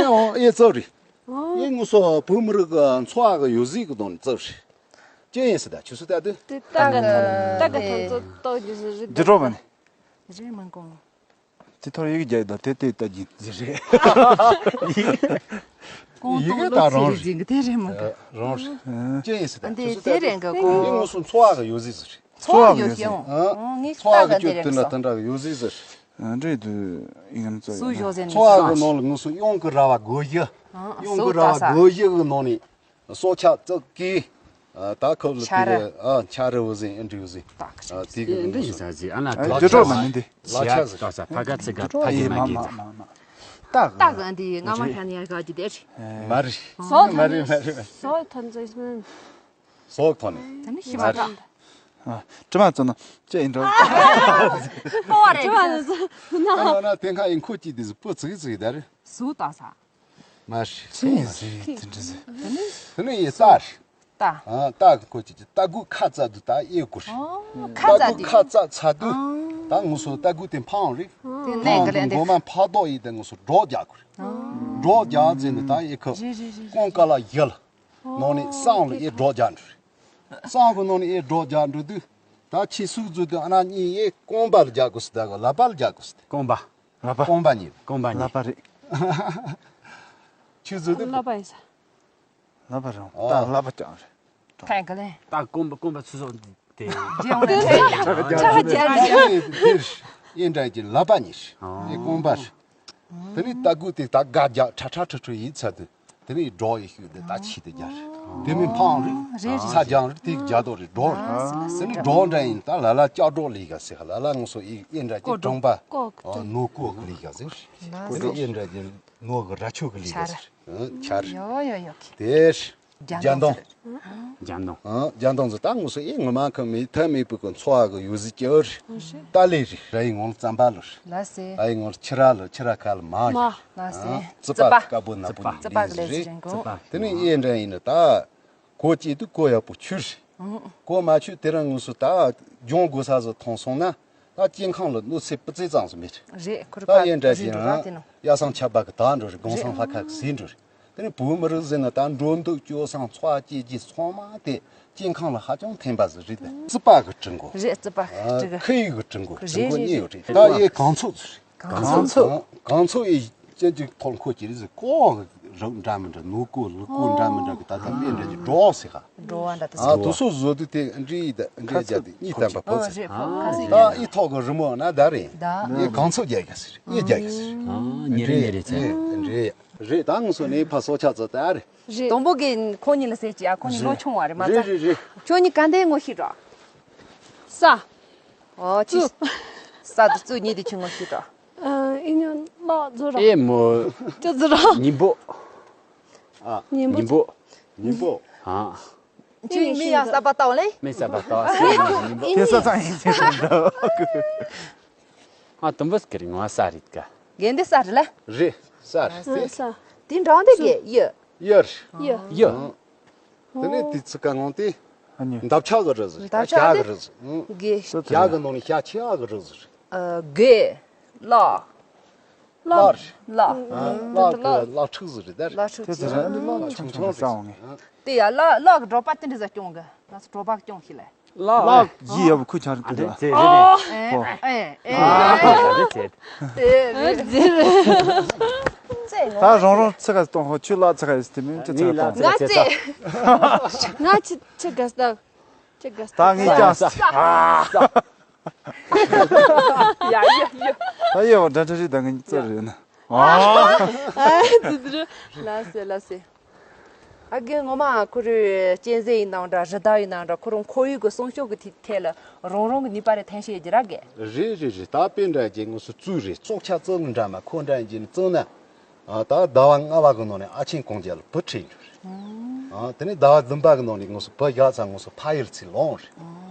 ནས་འོང་ཨེ་ཙོ་རེད། ཨེ་ངོ་སོ་བོད་མི་རིགས་ཀྱི་འཚོ་བ་གི་ཡོད་ཟིག་གི་དོན་ཙོ་རེད། ཅི་ཡིན་ཟེར་ད་ཆུ་སུ་ད་དུ། དེ་ལྟ་གི་ཐོན་ལྟ་གི་ཐོན་ཙོ་ཏོ་རྒྱུ་ཟེར་རེད། འདི་གྲོགས་མ་ནི། རེད་མ་གོང་། དེ་ཐོར་ཡིག་རྒྱག་དང་དེ་དེ་ལྟ་གྱིན་ཟེར་རེད། ཡིག་ད་རང་རེད། དེ་རེད་མ་གོང་། རང་རེད། ཅི་ཡིན་ཟེར་ད་ཆུ་སུ་ད་དུ། ཡིག་ངོ་སོ་འཚོ་བ་གི་ཡོད་ཟིག་ཟེར། འཚོ་བ་གི་ཡོད་ཟིག་འཚོ་བ་གི་ཅོད་དུ་ན་དེ་འདྲ་གི་ཡོད་ཟིག་ཟེར། འདྲེ་དུ་ཡིག་ནི་ཙོ་སུ་ཡོད་ཟེར་ནས། འཚོ་བ་གི་ནང་ལ་ངོ་སོ་གཡང་གི་ར་བ་དགོས་ཡ། གཡང་གི་ར་བ་དགོས་ཡ་གི་ནང་ནས། སྲོག་ཆགས་བཙུགས་ཀྱིས། ད་ཁབ་ལ་ཆ་ར། ཕི་ཨ་ཆ་ར་བུ་ཟིན་ཨེ་འདྲི་བུ་ཟིན། ཨ་དེ་གི་འདི་ཡིན་ས་ཟིན་ཨ་ན་ཨ་ལ་རྒྱུ་གྲོགས་མ་ནི་འདི། ལ་ཆ་ཟིན། ལྟ་ས་ཕ་ག་ཚི་ག་ཕ་གི་མ་གི་ཟིན། ཏག་ཏག་གི་འདི་ང་མ་ཧྲ་ནི་ཡ་ག་གི་དེ་རེད། མ་རེད། སོག་མ་རེད་མ་རེད། སོག་ཐོན་ཚོད་ཟིན། སོག་ཐོན་ནི། ད་ནི་ཤི་མ་ཐོན། དྲི་མ་བཙོ་ན་ཅི་ཡིན་འགྲོ། ཁོ་བ་རེད། དྲི་མ་བཙོ་ན། ཨ་ན་དེ་ཁ་ཡིན་ཁོ་ཅི་དེ་ཟིན་པོ་ཚིག་ཚིག་ད་རེད། སུ་ལྟ་ས། མ་རེད། ཅི་ཡིན་ཟེར་དེ་འདྲ་ཟེར། དེ་ནི་ཡིན་ས་རེད། ད། ཨ་ད་གི་ཁོ་ཅི་ཅི་ད་གུ་ཁ་ཙ་དུ་ད་ཨེ་གུ་རེད། ཨོ་ད་ཁ་ཙ་གུ་དེ། ཁ་ཙ་ཚ་དུ། ཨང་། ད་ངུ་སོ་ད་གུ་དེ་འཕང་རེད། དེ་ནས་འཕང་གི་ལན་དུ་དེ། མགོ་མ་ཕག་དོག་ཡིན་ད་ངུ་སོ་སྒྲོག་རྒྱག་གུ་རེད། ཨང་། སྒྲོག་རྒྱག་ཟེར་ནི་ད་ཨེ་ཁ། རེད་རེད་རེད། ཀོང་ཀ་ལ་ཡལ། ནང་ནས་སྲང་ལ་ཨེ་སྒྲོག་རྒྱག་འགྲོ་རེད། སྲང་གི་ནང་ནས་ཨེ་སྒྲོག་རྒྱག་འགྲོ་དུས། ད་ཁྱི་སུག་ཚོ་དུ་ཨ་ན་གཉིས་ཨེ་རྐང་པ་ལ་རྒྱག་གུ་སི་ད་ག་ལ་པ་ལ་རྒྱག་གུ་སི་ད། རྐང་པ། ལ་པ། རྐང་པ་གཉིས། རྐང་པ་གཉིས། ལ་པ་རེད། ཁྱི་ཚོ་དུ། ལ་པ་ཡིན་ས། ལ་པ་རང་ཨོ། ད་ལ་པ་ཀྱང་རེད། ཐན་ག་ལེ། ད་རྐང་པ་རྐང་པ་ཚོ་ཚོ་དེ། རྗེས་འོང་ནས་ཁྲ་རྒྱག་རྒྱག་རྒྱག་ཨེ་འདྲ་གྱི་ལ་པ་གཉིས་རེད། ཨེ་རྐང་པ་རེད། དེ་ནས་ད་གུ་དེ་ད་དགའ་རྒྱག་ཁྲ་ཁྲ་ཁྲ་ཁྲ་ཡིན་ཚར་དུས། དེ་ནས་སྒྲོག་ཡི་ཤུགས་དེ་ད་ཆི་དེ་རྒྱག་རེད། དེ་མིན་འཕང་རེད། རེད་རེད། ཚ་རྒྱང་རེད་དེ་རྒྱག་དོ་རེད་སྒྲོག་རེད། དེ་ནས་སྒྲོག་འདྲ་ཡིན་ད་ལ་ལ་ལྕགས་སྒྲོག་ལི་ག་ཟེར་ལ་ལ་ངོ་སོ་ཨེ་ཨེ་འདྲ་གྱི་ཀྲོང་པ། ནོ་ཀོ་གི་ལི་ག་ཟེར། དེ་ནས་ཨེ་འདྲ་གྱི་ནོ་གི་ར་ཆོ་གི་ལི་ག་ཟེར། ཆར། ཡོ་ཡོ་ཡོ་གི། དེ། རྒྱ་མདོང་། རྒྱ་མདོང་། ཨ་རྒྱ་མདོང་ཟེར་ད་ངོ་སོ་ཨེ་ངོ་མ་ཁ་མི་ཐ་མི་པུ་ཀོ་འཚོ་བ་གི་ཡོད་ཟི་ཀྱི་ཨོ་རི། ཏ་ལེ་རི་ར་ཡི་ངོ་ལ་རྩམ་པ་ལོ་རི། ལ་སེ། ཨ་ཡི་ངོ་ལ་ཆི་ར་ལོ་ཆི་ར་ཁ་ལ་མ་ཡོ་རི། ལ་སེ། ཨ་རྩི་པ་དཀར་པོ་ནག་པོ་རྩི་པ་གི་ལེ་ཟི་རེད་ཀོ། དེ་ནི་ཨེ་འདྲ་ཡིན་ནི་ད། གོ་ཅི་དུ་གོ་ཡག་པོ་ཆུ་རི། གོ་མ་ཆུ་དེ་རང་ངོ་སོ་ད་ལྗོང་དགོས་ས་ཟོ་ཐོང་སོང་ན་ད་སྐྱེ་ཁང་ལ་གནོད་འཚེ་སྤུ་རྩེ་ཙམ་ཟོ་མེད་རི། རེད་ཁོ་རི་ད་ཨེ་འདྲ་ཡིན་ན་ཡ་སང་ཆབ་པ་གི་ད་འགྲོ་རི་གོང་སང་ལྷ་ཁ་གི་ཟིན་འགྲོ་རི། དེ་ནས་བོད་མི་རིགས་ཟེར་ན་ད་འགྲོ་འདུག་སྤྱོད་བཟང་འཚོ་བ་སྐྱེལ་རྒྱུ་ཚང་མ་དེ་སྐྱེ་ཁམས་ལ་ཧ་ཅང་ཕན་པ་ཟིག་རེད་དེ། རྩིད་པ་གི་སྤྲུལ་སྐུ། རེད། རྩིད་པ་ཨ། སྤྲུལ་སྐུ། ཁོར་ཡུག་གི་སྤྲུལ་སྐུ། རེད། སྤྲུལ་སྐུ་རེད། གཉིས་ཡོད་རེད། རེད། ད་ཡེ་གངས་ཚོད་ཟིག་རེད། གངས་ཚོད། གངས་ཚོད་ཡེ་ཅན་གཅིག་ཐོག་འཁོར་གྱི་རེད་ཟིག། ཀོ་རིགས་འདྲ་མི་འདྲ། ནོར་ཀོ་ལུག་ཀོ་འདྲ་མི་འདྲ་གི། ད་ལྟ་དཔེ་འདྲ་གྱི་འགྲོ་ཟེར་ག། འགྲོ་བ་འདྲ་དེ་ཨ། ཟིག་དུ་སོ་བཟོ་དུ་དེ་འདྲི་ཡི་ད་འདྲི་རྒྱ་དེ་གཉིས་བསྟན་པ་ཕོ་ཨ། ཚེ། རེད། ཕོ་ཁ་ཟིག་ད་ཡེ་ཐོག་གི་རི་མོ་ན་ད་རེད། ད་ཡེ་གངས་ཚོད་རྒྱ་ག་ཟིག་རེད། ཡེ་རྒྱ་ག་ཟིག་རེད། ཨ། ཉེ་རེ་ཉེ་རེ་ཚེ། འདྲི་རེད། ད་ངུ་སོ་ནས་ཕ་སོ་ཆ་ཚོད་ད་རེད། རེད། དང་པོ་གི་ཁོ་གཉིས་ལ་ཟེར་གྱི་ཨ། ཁོ་གཉིས་ལོ་ཆུང་བ་རེད་མ་རེད། རེད་རེད། ཁྱོད་གཉིས་ག་འདྲའི་ངོ་ཤེས་རོགས། ས། ཨོ་ཅི། ས་དུ་ཙུ་གཉིས་དུ་ཁྱོད་ངོ་ཤེས་རོགས། ཨ། ཨི་ཉོ་ལགས་ཛོ་ར། ཨེ་མོ། ཅོ་ཛོ་ར། ཉིན་པོ། ཨ། ཉིན་པོ། ཉིན་པོ། ཨ། ཁྱོད་མི་ཡ་ས་པ་ཏའོ་ལེ། མི་ས་པ་ཏའོ་སི་ཉིན་པོ། དེ་ས་ཙང་ཡིན་ཟེར་འདུག་ཨ། དུམ་བུ་སྐེ་རིང་བ་ས་རེད་ཀ། གན་དེ་ས་རེད་ལ། རེད། ས་རེད། ས། དེ་འདྲ་འདི་གི་ཡི། ཡར། ཡི། ཡི། དེ་ནས་དེ་ཚིག་ག་ངང་དེ། ཨ་ནི། འདབ་ཆགས་གི་རི་ཟིག། འདབ་ཆགས་ཞག་གི་རི་ཟིག། ཨང་། གེ། ཞག་གི་ནང་ནས་ཞག་ཆེ་བ་གི་རི་ཟིག། ཨ། གེ། ལ། ལ། ལ། ལ། ཨ། ལ་གི་ལ་ཕྲུག་ཟིག་རེད་ད། ལ་ཕྲུག་དེ་ཚོ་རང་ནི་ལ་ཆུང་ཆུང་ཟིག་བསམ་འོང་ངས། དེ་ཡ་ལ་ལ་གི་གྲོགས་པ་དེ་འདྲ་ཟ་སྐྱོང་གི། ང་ཚོ་གྲོགས་པ་སྐྱོང་ཞིག་ལ། ལ། ལ་ཡི་ཡ་བུ་ཁུ་ཆར་ཨ་འདི་ཀི་ཟེར་རེད། ཨེ་ཨེ་ཨེ། ཨ་འདི་ཟེར། དེ་རེད། ད་རང་རང་ཚིག་ག་གཏོང་ཧོ། ཁྱོད་ལ་ཚིག་ག་ཡོད་དེ་མིན་ཁྱོད་ཚིག་ག་གཏོང་། ང་ཚེ། ང་ཆི་ཆི་ག་སྟག་ཆི་ག་སྟག་ད་ངས་ཀྱང་ས། ཡ་ཡ་ཡ། ད་ཡ་བ་འདྲ་འདྲ་རེད། ད་ངས་ཚིག་རེད་ན། ཨ། ཨ་ཙི་ཙི་རེད། ལ་སེ་ལ་སེ། ཨ་རྒན་ངོ་མ་ཁོ་རེ་གཅན་གཟན་ཡིན་ནའང་འདྲ། རི་དྭགས་ཡིན་ནའང་འདྲ། ཁོ་རང་ཁོར་ཡུག་གི་སྲུང་སྐྱོབ་ཀྱི་ཐད་ལ་རང་རང་གི་ནུས་པ་རེ་འཐེན་ཤེས་རྒྱུ་ར་གི། རེད་རེད་རེད། ད་དཔེ་འདྲ་ཅིག་ངོ་སོ་བཙུགས་རེད། སྲོག་ཆགས་བཙུགས་འདྲ་མ་ཁོ་འདྲ་ཅིག་ནི་བཙུགས་ན། ཨ། ད་ཟླ་བ་ལྔ་བ་གི་ནང་ནས་ཨ་ཆེན་གོང་རྒྱལ་ལ་བུ་ཁྲིད་འགྱུར་རེད། ཨ། དེ་ནས་ཟླ་བ་བདུན་པ་གི་ནང་ནས་ངོ་སོ་བུ་བཞག་ཚར་ངོ་སོ་ཕ་ཡུལ་ཚུར་ལོངས་རེད།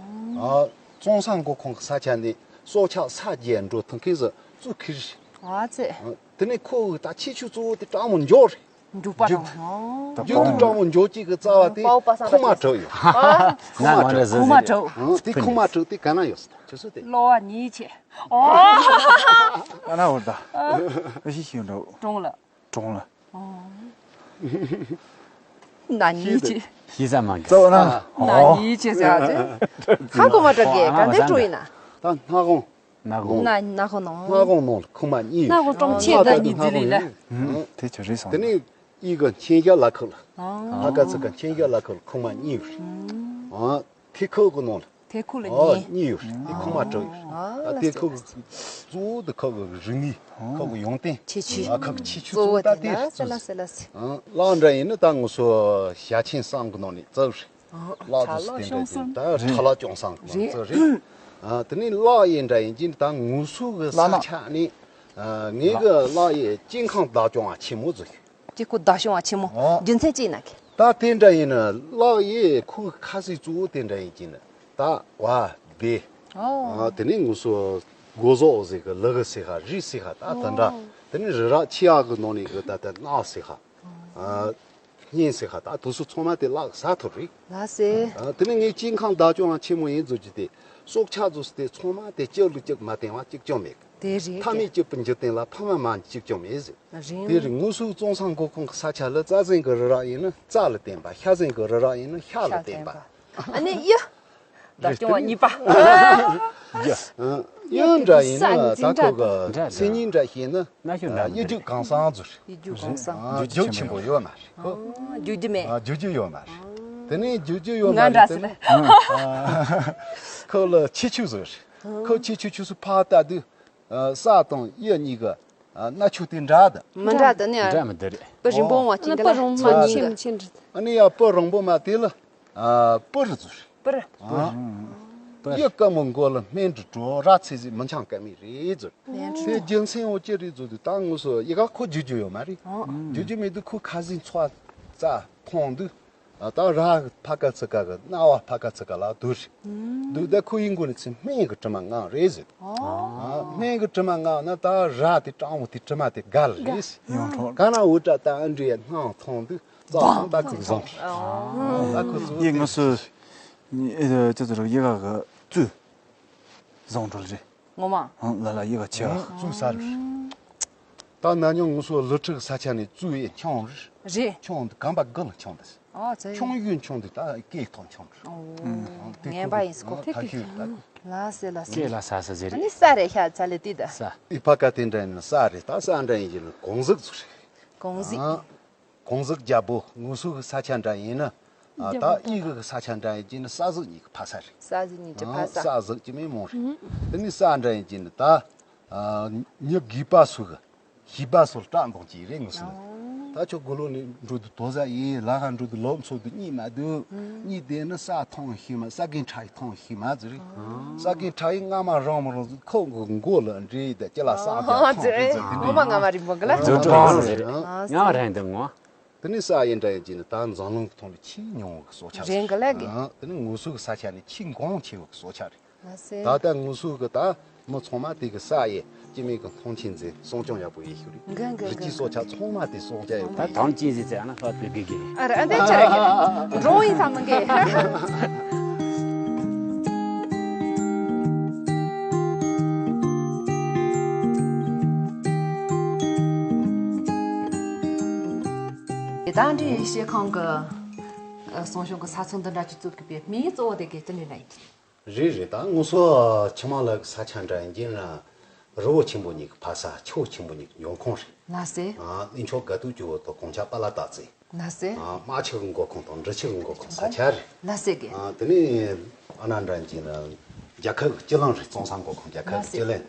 ཨ། ཙོང་ས་མགོ་ཁོང་གི་ས་ཆ་ནས་སྲོག་ཆགས་ས་རྒྱས་འགྲོ་ཐུབ་མཁན་ཟིག་བཙུགས་ཁིར་རེད། ཨ་ཙི། ཨ། དེ་ནས་ཁོ་གི་ད་ཁྱད་ཆོས་གཙོ་བོ་དེ་སྤྲང་མོ་མགྱོགས་རེད། མགྱོགས་པ་རྒྱུག་རང་། ཨོ། མགྱོགས་དུ་སྤྲང་མོ་མགྱོགས་ཀྱི་གི་རྩ་བ་དེ་པའོ་པ་སངས་ཁུག་མ་པ་གྲགས་ཡོད། ཨ། ཁུག་མ་ཁུག་མ་གྲགས། ཨ། དེ་ཁུག་མ་གྲགས་དེ་ག་ན་ཡོད་ཟེར། ཁྱོད་སུ་དེ། གློ་བ་ཉིས་ཆེ། ཨོ། ཨ་ན་འོར་ད། ཨ་ཤི་ཤི་འགྲོ། གྲོང་ལ། གྲོང་ལ། ཨོ། ན་ཉིས་ཆེ། ཤི་ས་མ་གི། གཙོ་ན། ན་ཨོ། ཉིས་ཆེ་ཟེར་བ་ཅན། ཧ་གོ་མ་གྲགས་གི། ག་འདྲ་འགྲོ་ཡིན་ན། ད་སྣ་ཁུང་། སྣ་ཁུང་། ན་ན་ཁོ་ནོ། སྣ་ཁུང་ནང་ལ་ཁུག་མ་གཉིས་ཡོད། སྣ་ཁུང་གྲོང་ཁྱེར་ད་གཉིས་འཛིན་ལས་ལ། ཨ། དེ་ཆ་རེད་སོང་། དེ་ནས་ཡི་གི་མཁྱེན་རྒྱ་ལ་ཁུག་ལ། ཨ། ཕ་ཀ་ཚི་ཀ་མཁྱེན་རྒྱ་ལ་ཁུག་ལ་ཁུག་མ་གཉིས་ཡོད། ཨ། ཐེ་ཁུག་གི་ནང་ལ། ཐེ་ཁུག་ལ་ཨ་གཉིས། གཉིས་ཡོད། དེ་ཁུག་མ་དྲུག་ཡོད། ཨ། ད་ཐེ་ཁུག་གཙོ་བོ་དེ་ཁུག་གི་རིག་གནས། ཁུག་གི་ཡོན་ཏན། ཁྱད་ཆོས། ཨ། ཁུག་གི་ཁྱད་ཆོས་གཙོ་བོ་ད་དེ་དེ་ལ་སེ་ལ་སེ་ལ་སེ། ཨ། གླང་འདྲ་ཡིན་ན་ད་ངོ་སོ་ཞལ་ཆེམས་གསུམ་གི་ནང་ནས་བཙུགས་རེད། ཨ། གླང་དུ་ཕྲ་ལ་སྟེ་འདྲ་ཅིག་ད་ཕྲ་ལ་སྐྱོང་སང་གི་ནང་བཙུགས་རེད། ཨ། དེ་ནས་གླང་ཡིན་འདྲ་ཡིན་གྱི་ད་ངོ་སོ་གི་ས་ཆ་ནས། ཨ། ངེད་གི་གླང་ཡི་སྐྱེ་ཁམས་བདག་སྐྱོང་བ་ཆེན་མོ་བཟོ་ཡོད། སྐྱེ་ཁམས་བདག་སྐྱོང་བ་ཆེན་མོ། ཨ། རྒྱུ་མཚན་ཅི་ཡིན་ན་གི། ད་དེ་འདྲ་ཡིན་ན་གླང་ཡི་ཁོའི་ཁ་ཟས་གཙོ་བོ་དེ་འདྲ་ཡིན་གྱི་ནི་ད་བ་བེ། ཨོ། ཨ། དེ་ནས་ངོ་སོ་སྒོ་ཟོག་ཟེར་གི་ལུ་གུ་ཟེར་ག་རི་ཟེར་ག་ད་དེ་འདྲ། ཨོ། དེ་ནས་རི་རབ་ཆེ་བ་གི་ནང་ནས་གི་ད་ད་གནག་ཟེར་ག། ཨ། སྙན་ཟེར་ག་ད་དུ་སུ་ཚང་མ་དེ་གླང་ཟ་ཐུབ་རེད། ལགས་སེ། ཨ། དེ་ནས་ངས་སྐྱེ་ཁམས་བདག་སྐྱོང་བ་ཆེན་མོ་ཡིན་ཟེར་གྱི་དེ། སྲོག་ཆགས་ཚོ་དེ་ཚང་མ་དེ་གཅིག་ལ་གཅིག་མ་བརྟེན་པ་གཅིག་ཀྱང་མེད་གི། དེ་རེད། ཕ་མེས་གཅིག་པུ་འཇིག་རྟེན་ལ་ཕ་མ་མ་གཅིག་ཀྱང་མེད་ཟེར། རིང་། དེ་རིང་ངོ་སོ་ཙོང་ས་མགོ་ཁོང་གི་ས་ཆ་ལ་རྩྭ་ཟན་གི་རི་རབ་ཡིན་ན་རྩྭ་ལ་བརྟེན་པ། ཤ་ཟན་གི་རི་རབ་ཡིན་ན་ཤ་ལ་བརྟེན་པ། ཤ་ལ་བརྟེན་པ། ཨ་ནི་གཡུ། བདག་སྐྱོང་བ་གཉིས་པ། གཡུ། གཡུ་འདྲ་ཡིན་ན་ད་ཁོ་གི་མཚན་ཉིད་འདྲ་ཤེས་ན། གནའ་ཤུལ་འདྲ་མི་འདུག། གཡུ་རྒྱུད་གངས་སེང་ཟེར། གཡུ་རྒྱུད་གངས་སེང་། ཨ། རྒྱུ་ཆེན་པོ། རྒྱུ་ཆེན་པོ་ཡོད་མ་རེད་ཁོ། ཨ། རྒྱུ་རྒྱུ་མེད། ཨ། རྒྱུ་རྒྱུ་ཡོད་མ་རེད། དེ་ནས་རྒྱུ་རྒྱུ་ཡོད་མ་རེད། ང་འདྲ་དེ་ནས། ཨ། ཁོ་ལ་ཁྱད་ཆོས་ཟེར། ཁོ་ཁྱད་ཆོས་ཁྱོད་སུ་ཕར་ལྟ་དུས། ཨ། ས་དང་གཡུ་གཉིས་ཀྱི། ཨ། གནའ་ཆུ་དེ་འདྲ་དང་། མི་འདྲ་དང་ནི། འདྲ་མི་འདྲ་རེད། སྤུ་རིང་པོ་བ་ཅིག་འདི་ལ་སྤུ་རིང་པོ་ཚོ་གཉིས་ཀྱི། ཨ་ནི་ཡ་སྤུ་རིང་པོ་མ་དེ་ལ། ཨ། སྤུ་རི་ཟེར། སྤུ་རི། ཨ། སྤུ་རི། གཡུ་དཀར་མོ་མགོ་ལ་སྨན་འབྲུ་དྲོ་ར་ཚེ་ཟིག་མི་འཆང་ཀ་མེད་རེད་ཟེར། སྨན་འབྲུ། དེ་རྒྱུ་མཚན་འོ་ཅི་རེད་ཟེར་དུས་ད་ངོ་སོ་ཡི་ག་ཁོ་རྒྱུ་རྒྱུ་ཡོད་མ་རེད། ཨ། རྒྱུ་རྒྱུ་མེད་དུས་ཁོ་ཁ་ཟས་འཚོ་རྩྭ་འཐུང་དུས། ཨ། ད་ར་ཕ་ཀ་ཚི་ཀ་གི་གནའ་བ་ཕ་ཀ་ཚི་ཀ་ལ་དུར་ཞིག་འདུག། ད་ཁོ་ཡིན་དགོས་ནི་ཚེ་སྨན་གི་དྲི་མ་མངགས་རེད་ཟེར། ཨ། སྨན་གི་དྲི་མ་མངགས་ན་ད་ར་དེ་སྤྲང་བོ་དེ་དྲི་མ་དེ་དགའ་ལ་རེད་ཟེར། ཡོང་འཕྲོ། ག་ན་འུ་ཏྲ་ད་ཨ་འདྲི་ཡ་སྣང་མཐོང་དུས་རྩ་ཚང་ད་ཅིག་བཟང་། ཨ། ད་ཁོ་ཚོ་ཡིན་ངོ་སོ། ཨེ། ཅི་ཚོ་ར་ཡི་ག་གི་བཙུན་བཟང་འགྲོ་ལ་རེད། ངོ་མ། ཨང་། ལ་ལ་ཡི་ག་ཆེ་བ། བཙུན་ས་རེད། ད་ན་ཉོ་ངུ་སོ་ལུ་ཁྲི་གི་ས་ཆ་ནས་བཙུགས་ཡས་ཆང་རེད། རེད། ཆང་འདི་གམ་པ་དགུ་ལ་ཆང་འདི། ཨོ་ཙེ། ཆང་ཡུན་ཆང་འདི་ད་སྐད་ཐོག་ཆང་འདི། ཨོ། ངན་པ་ཡིན་སྐོར་ཐེབས་ཐེབས། ལ་སེ་ལ་སེ། སྐད་ལ་ས་ས་ཟེར། ཨ་ནི་ས་རེད་ཤག་ཚ་ལེ་ཏི་ད། ས། ཨི་ཕ་ཀ་དེ་འདྲ་ཡིན་ན་ས་རེད། ད་ས་འདྲ་ཡིན་གྱི་ན་གོང་གཟུགས་ཚུ་རེད། གོང་གཟུགས། ཨ། གོང་གཟུགས་རྒྱལ་པོ་ངུ་སོ་གི་ས་ཆ་འདྲ་ཡིན་ན། ཨ། ད་ཨི་གི་གི་ས་ཆ་འདྲ་ཡིན་གྱི་ན་ས་གཟུགས་གཉིས་ཀྱི་ཕ་ས་རེད། ས་གཟུགས་གཉིས་ཀྱི་ཕ་ས། ས་གཟུགས་ཀྱི་མི་མོ་རེད། དེ་ནི་ས་འདྲ་ཡིན་གྱི་ན་ད། ཨ། མྱི་རྒས་པ་སུ་གི། ཤི་བ་སོར་བཀྲག་འདོགས་ཀྱི་རེད་ངུ་སོ། ད་ཁྱོད་དགུ་ལོ་ནས་འགྲོ་དུ་དོ་ཟ་ཡིན་ལ་ཧ་འགྲོ་དུ་ལོ་མཚོ་དུ་གཉིད་མ་འདུག་གཉིད་དེ་ནི་ས་ཐོང་ཤི་མ་ས་གིན་ཁྲ་ཡི་ཐོང་ཤི་མ་ཟེར། ས་གིན་ཁྲ་ཡི་སྔ་མ་རང་མ་རང་ཁོ་གི་མགོ་ལ་འདྲེ་དེ་ལ་ས་རྒྱ་ཐོང་རེད་ཟེར། དེ་འདྲ་ངོ་མ་སྔ་མ་རིང་པོ་གི་ལ། འཛུགས་སྐྲུན་ཟེར། ཡང་རན་དུ་ངོ་། དེ་ནི་ས་ཡིན་འདྲ་ཡིན་གྱི་ནི་ད་འཛམ་གླིང་གི་ཐོག་ནས་ཆེས་ཉུང་བའི་གི་སྲོག་ཆགས་རེད། རེད་གི་ལ་གི། དེ་ནི་ངུ་སོ་གི་ས་ཆ་ནས་ཆེས་འགོང་ཆེ་བའི་གི་སྲོག་ཆགས་རེད། ལ་སེ། ད་ལྟ་ངུ་སོ་གི་ད་མི་ཚང་མ་དེ་གི་ས་ཡི་སྐྱེ་མེད་གི་མཐོང་ཆེན་མཛད། སྲུང་སྐྱོང་ཡག་པོ་ཡེ་ཤུ་རེད། གི་གི་གི། རི་སྐྱེས་སྲོག་ཆགས་ཚང་མ་དེ་སྲུང་སྐྱོང་ཡག་པོ་ད་ཡེ་ཐང་ཅིན་ཟི་ཙེ་ན་ཧ་དེ་གི་གི། ཨ་ར་ཨ་འདྲ་ཆ་ར་གི། འགྲོ་ཡིན་ས་མི་གི། དེ་དང་འདྲའི་ཤེས་ཁང་གི་སྲུང་སྐྱོང་གི་ས་ཚོགས་འདི་འདྲ་ཅིག་བཙུགས་གི་པའི་མིའི་གཙོ་བོ་དེ་གི་དེ་འདྲ་ཡིན། རེད་རེད། ད་ངུ་སོ་ཆི་མ་ལ་གི་ས་ཆ་འདྲ་ཡིན་གྱི་ན་རི་བོ་ཆེན་པོ་གཉིས་ཀྱི་ཕ་ས། ཆུ་བོ་ཆེན་པོ་གཉིས་ཀྱི་འབྱུང་ཁུངས་རེད། ལ་སེ། ཨ། གླིང་ཆོག་དགའ་སྟོན་གྱི་འོག་ཏུ་གོང་ཆ་པ་ལ་ཏག་ཙེ། ལ་སེ། ཨ། རྨ་ཆུ་གི་མགོ་ཁུངས་དང་འབྲི་ཆུ་གི་མགོ་ཁུངས་ས་ཆ་རེད། ལ་སེ་གི། ཨ། དེ་ནས་ཨ་ན་འདྲ་ཡིན་གྱི་ན་རྒྱལ་ཁབ་ཀྱི་སྤྱི་གླིང་རེད། ཙོང་ས་མགོ་ཁུངས་རྒྱལ་ཁབ་ཀྱི་སྤྱི་གླིང་།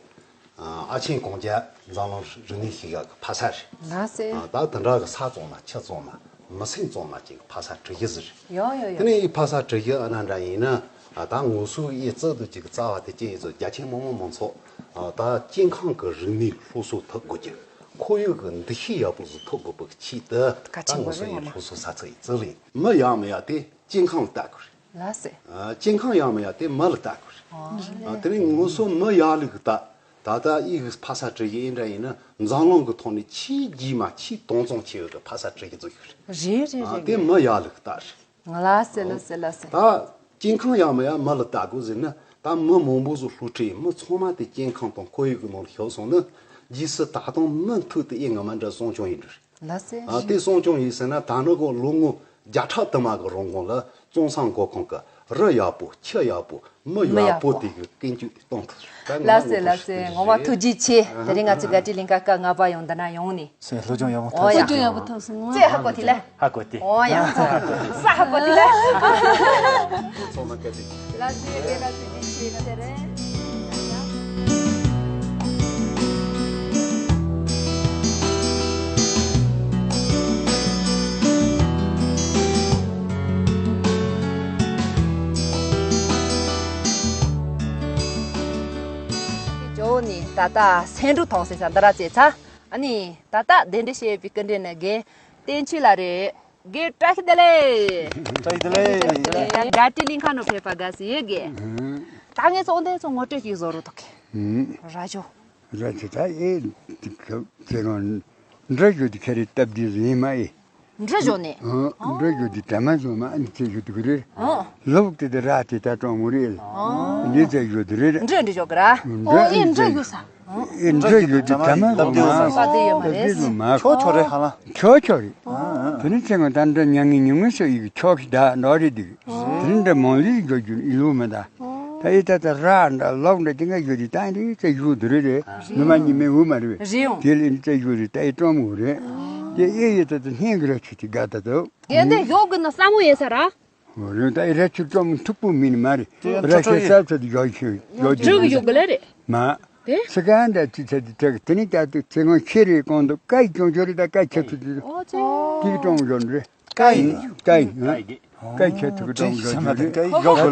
ཨ། ཨ་ཆེན་གོང་རྒྱལ་འཛམ་གླིང་རིག་གནས་ཤེས་ཡོན་གྱི་ཕ་ས་རེད། ལགས་སེ། ཨ། ད་དེ་འདྲ་གི་ས་བཙོང་ན་ཆུ་བཙོང་ན་མི་སེམས་བཙོང་ན་ཅིག་ཕ་ས་གྲུ་བཞི་ཟེར། ཡོ་ཡོ་ཡོ། དེ་ནས་ཨི་ཕ་ས་གྲུ་བཞི་ཨ་ན་འདྲ་ཡིན་ན། ཨ། ད་ངོ་སོ་ཨི་རྩི་དུ་ཅིག་རྩ་བ་དེ་ཅི་ཡིན་ཚོ་རྒྱ་ཆེན་མང་མང་མང་ཚོགས། ཨ། ད་སྐྱེ་ཁམས་ཀྱི་རིག་གནས་སློབ་གསོ་ཐུབ་དགོས་ཀྱི། ཁོར་ཡུག་གི་འདུ་ཤེས་ཡག་པོ་ཟིག་ཐོབ་དགོས་པའི་ཆེད་དུ། ད་ངོ་སོ་ཨི་སློབ་གསོ་ས་ཚིགས་ཨི་རྩི་ལེན། མི་ཡག་མི་ཡག་དེ་སྐྱེ་ཁམས་ལ་ལྟ་དགོས་རེད། ལགས་སེ། ཨ། སྐྱེ་ཁམས་ཡག་མི་ཡག་དེ་མི་ལ་ལྟ་དགོས་རེད། ཨ། དེ་ནས་ངོ་སོ་མི་ཡག་ལུགས་ལྟ། ད་ལྟ་ཨི་གི་ཕ་ས་གྲུ་བཞི་ཨེ་འདྲ་ཡིན་ན་འཛམ་གླིང་གི་ཐོག་ནས་ཆེས་རྗེས་མ་ཆེས་དྭངས་གཙང་ཆེ་བའི་གི་ཕ་ས་གྲུ་བཞི་ཚོ་ཡོད་རེད། རེད་རེད། ཨ། རེད་དེ་རེད། མི་ཡག་ལུགས་ལྟ་རེད། ལགས་སེ་ལགས་སེ་ལགས་སེ། ད་སྐྱེ་ཁམས་ཡག་མི་ཡག་མི་ལ་ལྟ་དགོས་ཟེར་ན། ད་མི་མང་པོ་ཟིག་སློབ་ཁྲིད་ཡིན། མི་ཚང་མ་དེ་སྐྱེ་ཁམས་དང་ཁོར་ཡུག་གི་ནང་ལ་ཤོར་སོང་ན། རྗེས་སུ་ད་དུང་མུ་མཐུད་དུ་ཨེ་ངོ་མ་འདྲ་སྲུང་སྐྱོང་ཡིན་འགྲོ་རེད། ལགས་སེ། ཨ། དེ་སྲུང་སྐྱོང་ཡིན་ཟེར་ན་ད་ནི་གོ་ལོ་ངོ་བརྒྱ་ཕྲག་དུ་མ་གི་རིང་གོང་ལ་ཙོང་ས་མགོ་ཁུངས་ཀྱི་རི་ཡག་པོ་ཆུ་ཡག་པོ་མི་མི་ཡག་ཡག་པོ་པོ་དེ་གི་ཀུན་སྤྱོད་གཏོང་ཐུབ། ད་ང་ལགས་སེ་ལགས་སེ། ངོ་མ་ཐུགས་རྗེ་ཆེ། དེ་རིང་ང་ཚོའི་ག་ཏི་ལིང་ག་སྐབས་ལྔ་པ་ཡོང་འདི་ན་ཡོང་ནི། སེ་སློབ་སྦྱོང་ཡག་པོ་ཨོ་ཐོབ་ཡ། སོང་། སློབ་སྦྱོང་ཡག་པོ་ཐོབ་སོང་། ཙེ་ཧ་གོ་དེ་ལ། ཧ་གོ་དེ། ཨོ་ཡ། ཙེ་ཧ་གོ་དེ་ལ། ཚོགས་ན་སྐད་དེ། ལ་ཟེར་དེ་ལ་ཟེར་དེ་ཆེ་ལ་ཟེར་རེད། ཇོ་ནི་ད་ལྟ་སེང་འབྲུག་ཐོང་སེ་ས་འདི་ར་ཙེ་ཚ། ཨ་ནི་ད་ལྟ་གདན་འདྲེན་བྱེད་པའི་སྐུ་མགྲོན་ནི་རྒན་བསྟན་ཆོས་ལགས་རེད། རྒན་བཀྲ་ཤིས་བདེ་ལེགས། བཀྲ་ཤིས་བདེ་ལེགས། ག་ཏི་ལིང་ག་ནོ་ཕེ་པ་ག་སི་ཡེ་རྒན། ད་ངས་ཚོགས་འདུ་ཚོ་ངོ་སྤྲོད་ཅིག་བཟོ་རོགས་ཐོག་གི། ར་ཇོ། ར་ཇོ་ད་ཨེ་དེ་ཁ་ཚེ་རང་འདྲ་ཇོ་དེ་ཁ་རེ་སྟབས་བདེ་ཟིན་མ་ཨེ། འདྲ་ཇོ་ནས། འདྲ་ཇོ་དེ་དྲ་མ་བཟོ་མ་ཨ་ནི་ཚེ་ཇོ་དེ་གི་རེད། ལོག་དེ་དེ་ར་དེ་ད་གྲོང་མོ་རེད། འདི་ཚེ་ཇོ་དེ་རེད། འདྲ་འདྲ་ཇོ་གི་ར། ཨོ་ཨེ་འདྲ་ཇོ་ས། ཨེ་འདྲ་ཡོད་དུས་ད་མ་གོ་མ་ས་དེ་ཡོད་མ་རེད། ཆོ་ཆོ་རེད་ཧ་ལ། ཆོ་ཆོ་རེད། དེ་ནི་ཚེ་ང་ད་འདྲ་མྱ་ངན་མྱ་ངན་སོ་ཡི་གི་ཆོག་ཤི་ད་འདྲ་རེད་འདུག་དེ་ནི་འདྲ་མང་ལི་འགྲོ་རྒྱུ་ཡི་ལུགས་མི་ད། ད་ཡི་ད་ད་ར་འདྲ་ལོག་འདྲ་དེ་ང་ཡོད་དུས་ད་འདི་ཚེ་ཡོད་དུ་རེད་རེད། ནུ་མ་ཉི་མའི་འུ་མ་རེད། རེད་ཡོང་། དེ་ལ་ཡི་ཚེ་ཡོད་རེད། ད་ཡི་ཀྲོང་མོ་རེད། དེ་ཨེ་ཡི་ད་ད་སྙན་གི་ར་ཆུ་དེ་དགའ་ད་དོ། དེ་འདི་ཡོག་གི་ན་ས་མོ་ཡེ་ས་ར། འོ་རེད། ད་ཨེ་ར་ཆུ་ཀྲོང་མོ་མཐུག་པོ་མིན་མ་རེད། དེ་ཡང་ར་ཆུ་ཆོ་ཆོ་ཡེ། སབ་སབ་དུ་ཡོད་ཆུ་ཡོད་ཆུ་འབྲུག་ཡོད་གི་ལ་རེད། མ། དེ། ཚི་ག་འདྲ་ཚི་ཚ་དེ་ཚ་དེ་ནི་ད་དུ་ཚེ་སྔོན་ཁྱེད་རེ་གོང་དུ་ཀའི་ཀྱོང་ཀྱོ་རེ་ད་ཀའི་ཁྱེད་ཚུ་དེ། ཨོ་ཙེ། དེ་གི་ཀྲོང་ཡོད་རེད། ཀའི། ཀའི། ཀའི་ཁྱེད་ཚུ་གི་ཀྲོང་ཡོད་རེད།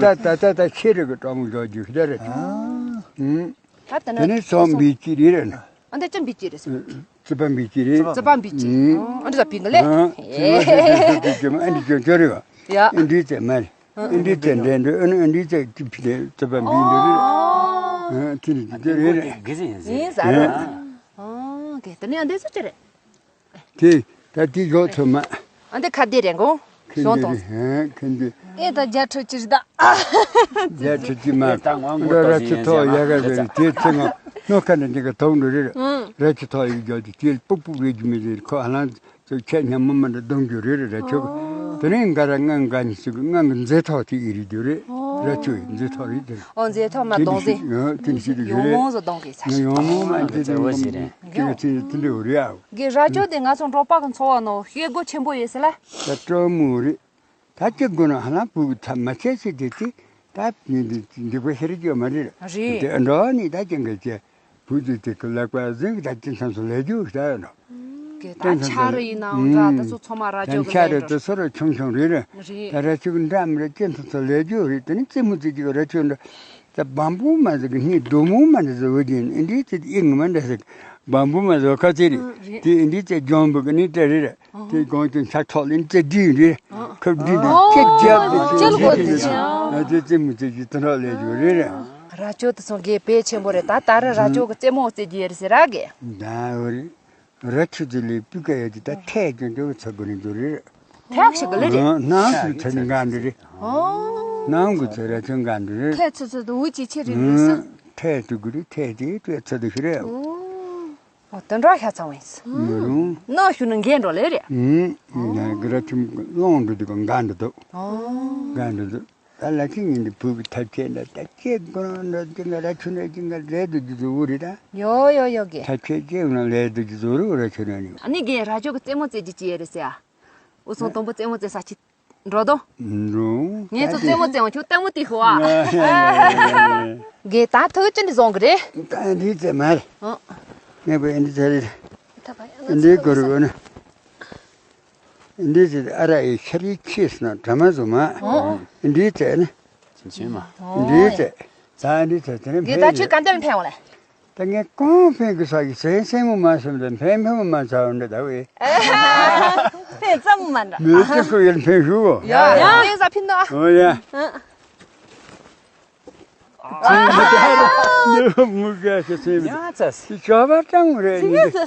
ད་ད་ད་ད་ཁྱེད་རེ་གི་ཀྲོང་ཡོད་རྒྱུ་ཤི་ད་རེད། ཨ། ཨུམ། ད་དེ་ནི་ཚོམ་བི་ཅི་རེད་ན། ཨ་འདི་ཅི་བི་ཅི་རེད་ཟེར། ཙི་པ་བི་ཅི་རེད། ཙི་པ་བི་ཅི། ཨུམ། ཨ་འདི་ད་བི་གི་ལེ། ཨ་འདི་ཅི་ཅི་མ་ཨ་འདི་ཅི་ཅི་རེད་བ། ཡ། ཨ་འདི་ཙེ་མ་རེད། ཨ་འདི་ཙེ་འདྲེ་འདྲེ་ཨ་འདི་ཙེ་ཙི་པི་ཙི་པ་བི་འདི་རེད། ཨ་ཙི་ནི་ཙི་རེད། ཡིན་ས་རེད། ཨ་གེ་དེ་ནི་ཨ་འདི་ཙི་ཅི་རེད། དེ་ད་དེ་ཡོད་ཚོད་མ། ཨ་འདི་ཁ་བདེ་རེད་འགོ། གཞོན་དང་། ཁེན་འདི། ཨེ་ད་བརྒྱ་ཁྲི་གཅིག་ད། བརྒྱ་ཁྲི་གཅིག་མ། ཨེ་ད་ངོ་ངོ་འདྲ་ར་ཆུ་ཐོག་ཡ་ག་རེད་དེ་ཚེ་ང་ སྣོད་ཁ་ནས་འདི་ག་དོག་འགྲོ་རེད། ཨང་། ར་ཆུ་ཐོག་ཡིག་རྒྱག་དུས་དེ་སྤུག་སྤུག་རེད་རྒྱུ་མི་རེད། ཁོ་ཧ་ལམ་ཚོ་ཁྱེད་ཉམས་མ་མ་འདྲ་གདོང་རྒྱུ་རེད། ར་ཆུ་གི་དེ་རིང་འགའ་ར་ང་འགའ་ནི་ཞིག་ང་གི་མཛེས་ཐོག་དེ་ཡི་རེད་རྒྱུ་རེད། ར་ཆུ་ཡི་མཛེས་ཐོག་རེད་དེ། ཨོ་མཛེས་ཐོག་མ་གདོང་ཟེ། དེ་འདྲ་ཞིག་ཡོང་རེད། མོ་ཟོ་གདོང་གི་ས་ང་ཞིག་ཡོང་མོ་མ་འདི་དེ་ང་དེ་འདྲ་རེད་ཨ། གི་ར་ཆུ་དེ་ང་ཚོ་འབྲོག་པ་གི་འཚོ་བ་ནང་ཤེལ་སྒོ་ཆེན་པོ་ཡོད་ཟེར་ལ། ད་སྤྲོ་མོ་རེད། ད་ཅི་དགོས་ན་ཧ་ལམ་བུ་གི་ཚབ་མ་བྱས་ཚེ་དེ་དེ་ད་འདི་འདི་འདི་གོ་ཤེས་རེ་ཅོ་མ་རེད། རེད། དེ་འགྲོ་ནི་ད་ཅི་འགའ་བྱས་བུ་དེ་དེ་གི་ལག་པ་ཟིན་གི་ད་ཅི་མཚམས་སུ་ལས་རྒྱུ་ཞིག་ད་ཡོད་ནོ། གི་ད་ཆ་རུ་ཡིན་ནའང་འདྲ་ད་ཚོ་ཚོ་མ་ར་ཅོ་གི་ཆ་ལས་རུ་འགྲོ། དེ་སོ་རུ་ཆུང་ཆུང་རེད་རེད། རེད། ད་ར་ཅིག་འདྲ་མི་རེད། ཅི་མཚམས་སུ་ལས་རྒྱུ་རེད། དེ་ནི་ཙི་མུ་ཙི་ཅིག་ར་ཅོ་འདྲ། ད་བམ་པོ་མ་ཟིག་གི་ནི་རྡོ་མོ་མ་འདྲ་ཟིག་འོ་ཅན་འདི་ཙི་ཨི་ངི་མ་འདྲ་ཟིག་བམ་པོ་མ་ཟིག་ཁ་ཙི་རེད། རེད། དེ་འདི་ཙི་ལྗོན་པོ་གི་ནི་ཏྲ་རེད། དེ་གོང་དུ་ཆ་ཐོག་ལེན་ཙེ་འདི་རེད། ཁབ་འདི་འདི་ཨོ། ཙེ་རྒྱབ་ཀྱི་ཙེ་ཙེ་ཙེ་ཙེ་ཙེ་ཙེ་ཙེ་མི་ཙེ་ཅི་ཏི་རོག་ལས་རྒྱུ་རེད། ར་ཅོ་དེ་ཚོ་གའི་དཔེ་ཆེན་པོ་རེད། ད་ད་ར་ར་ཅོ་གི་རྩེད་མོ་རྩེ་རྒྱུ་ཡོད་རེད་ཟེར་ར་གི། ད་འོ་རེད། ར་ཆུ་དེ་ལས་སྤུས་ཀ་ཡོད་ཀྱི་ད་ཐད་ཀྱང་དེ་བ་ཚ་དགོས་ནི་འདུག་རེད། ཐད་ཞིག་གི་ལེ་རེད། ནང་སུ་ཚ་ནི་འགའ་འདི་རེད། ཨོ། ནང་གི་ཚ་ར་ཆུ་འགའ་འདི་རེད། ཐད་ཚུ་ཚུ་དུ་འུ་ཅི་ཆེ་རེད་འདུག་ས། ཐད་དུ་གི་རེད། ཐད་དེ་དེ་ཚ་དུ་ཤི་རེད། ཨོ། ཨོ་དེ་འདྲ་ཤ་ཚ་བ་ཡིན་ས། མི་རུང་། ནང་ཞུ་ནི་འགན་འགྲོ་ལེ་རེད། ཨུམ། ང་གི་ར་ཆུ་ལོང་འགྲོ་དུས་ག་འགའ་འདི་འདུག་ཨོ། འགའ་འདི་འདུག་ད་ལ་ཁྱི་ཉིན་འདི་བུ་གི་ཐབས་ཆད་འདྲ་ད་ཅེ་དགོན་འདྲ་ཅི་འགའ་ར་ཆུ་འདྲ་ཅི་འགའ་རེད་དུ་རྒྱུ་ཚོ་འུ་རེད་ད། ཡོ་ཡོ་ཡོ་གི། ཐབས་ཆད་ཅེ་འུ་ན་རེད་དུ་རྒྱུ་ཚོ་རུ་ར་ཆུ་འདྲ་ནི། ཨ་ནི་གི་ར་ཅོ་གི་རྩེད་མོ་རྩེ་རྒྱུ་ཅི་ཡེ་རེད་ཟེ་ཨ། འུ་ཚོ་དང་པོ་རྩེད་མོ་རྩེ་ས་ཅི་འགྲོ་དོ། འགྲོ། ངས་ཚོ་རྩེད་མོ་རྩེ་འོང་ཁྱོད་ལྟད་མོ་དེ་ཤོ་ཨ། གི་ད་ཐུག་ཅི་འདྲ་བཟང་གི་རེད། ད་འདི་རྩེ་མ་རེད། ཨ། ངས་བུ་འདི་རྩེ་རེད། འདི་གོ་རུ་གོ་ནི། འདི་ཚེ་ཨ་ར་ཡི་ཤར་ཡི་ཁྱི་སྣ་དྲ་མ་བཟོ་མ། འདི་ཚེ་ནི། ཆིན་ཆིན་མ། འདི་ཚེ། ད་འདི་ཚེ་དེ་ནི་འགི་ད་ཕན་ཆུ་ག་འདེམ་ཕན་བ་ལེ། ད་ངས་གང་ཕན་གི་ས་ཡི་སེམས་སེམས་མོ་མ་སེམས་དེ་ཕན་ཕན་མོ་མ་ཚ་བ་འདི་ད་བས། ཕན་ཙམ་མ་འདྲ། མི་ཅི་སུ་ཡིན་ཕན་ཞུ་གོ། ཡ་ཡ་ཕན་ས་ཕན་ད། ཨོ་ཡ། ཨ། འདི་མུ་ག་ཤ་སེམས། ཡ་ཚ་སི། ཅོ་བ་ཀྲང་རེད་ནི། ད་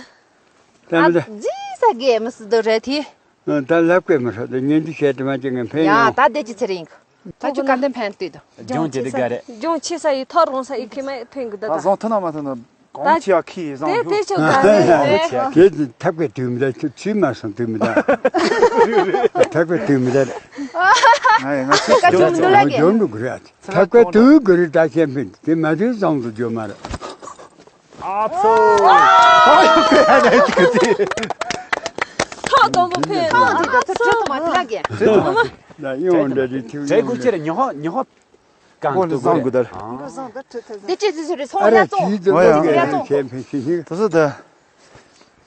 མི་ད། ཨ་ཇི་ས་གེ་མི་སི་དོ་རེད་དེ། ད་ལབ་ཀེ་མི་ཧྲ་དེ་ཉན་དུ་བཤད་དུ་མ་ཅི་ངན་ཕན་ཡ་ཡོང་། ད་དེ་ཅི་ཚེ་རིང་། ད་ཅུ་ག་འདེམ་ཕན་ལྟོས་དོ། ལྗོངས་ཆེ་དེ་ག་རེད། ལྗོངས་ཆེ་ས་ཡི་ཐོ་རོང་ས་ཡི་ཁེ་མ་ཕན་གི་ད་ད། བཟང་ཐུ་ན་མ་ཐུ་ན། གོང་ཆེ་ཡ་ཁི་བཟང་དེ་ཡོད། དེ་ཆོ་ག་རེད། དེ་ཐབ་ཀེ་དུས་མི་ད་ཆུ་ཆུ་མ་སོང་དུས་མི་ད། ཐབ་ཀེ་དུས་མི་ད། ང་ཡི་ང་ཆུ་ཀ་ཆུ་མི་འདུག་ལ་གེ། ལྗོངས་འདུག་གི་རེད། ཐབ་ཀེ་དུས་གི་རེད་ད་ཤེས་ཕན་དེ་མ་དུས་བཟང་དུ་འཇོ་མ་རེད། ཨ་ཚོ། ཨ་ཡོ་ཀེ་ཨ་ནེ་ཅིག་ཅིག་ཁ་དོང་པོ་ཕེ། ཨ་ཚོ་ཁྲི་དུ་མ་དེ་ལ་གེ། ཁྲི་དུ་མ། ད་ཡོང་འདྲ་རེད་ཐིག་ཇེ་ཡོང་གུ་ཅེར་ཉོ་ཧོ་ཉོ་ཧོ། གང་དུ་གུ་རེད། དེ་ཅི་ཅི་ཟེར་རེད་སོང་ཡ་ཙོ། ཡ་ཙོ། ཁྱེད་ཕན་ཤེས་ཤིག་ད་སོ་ད།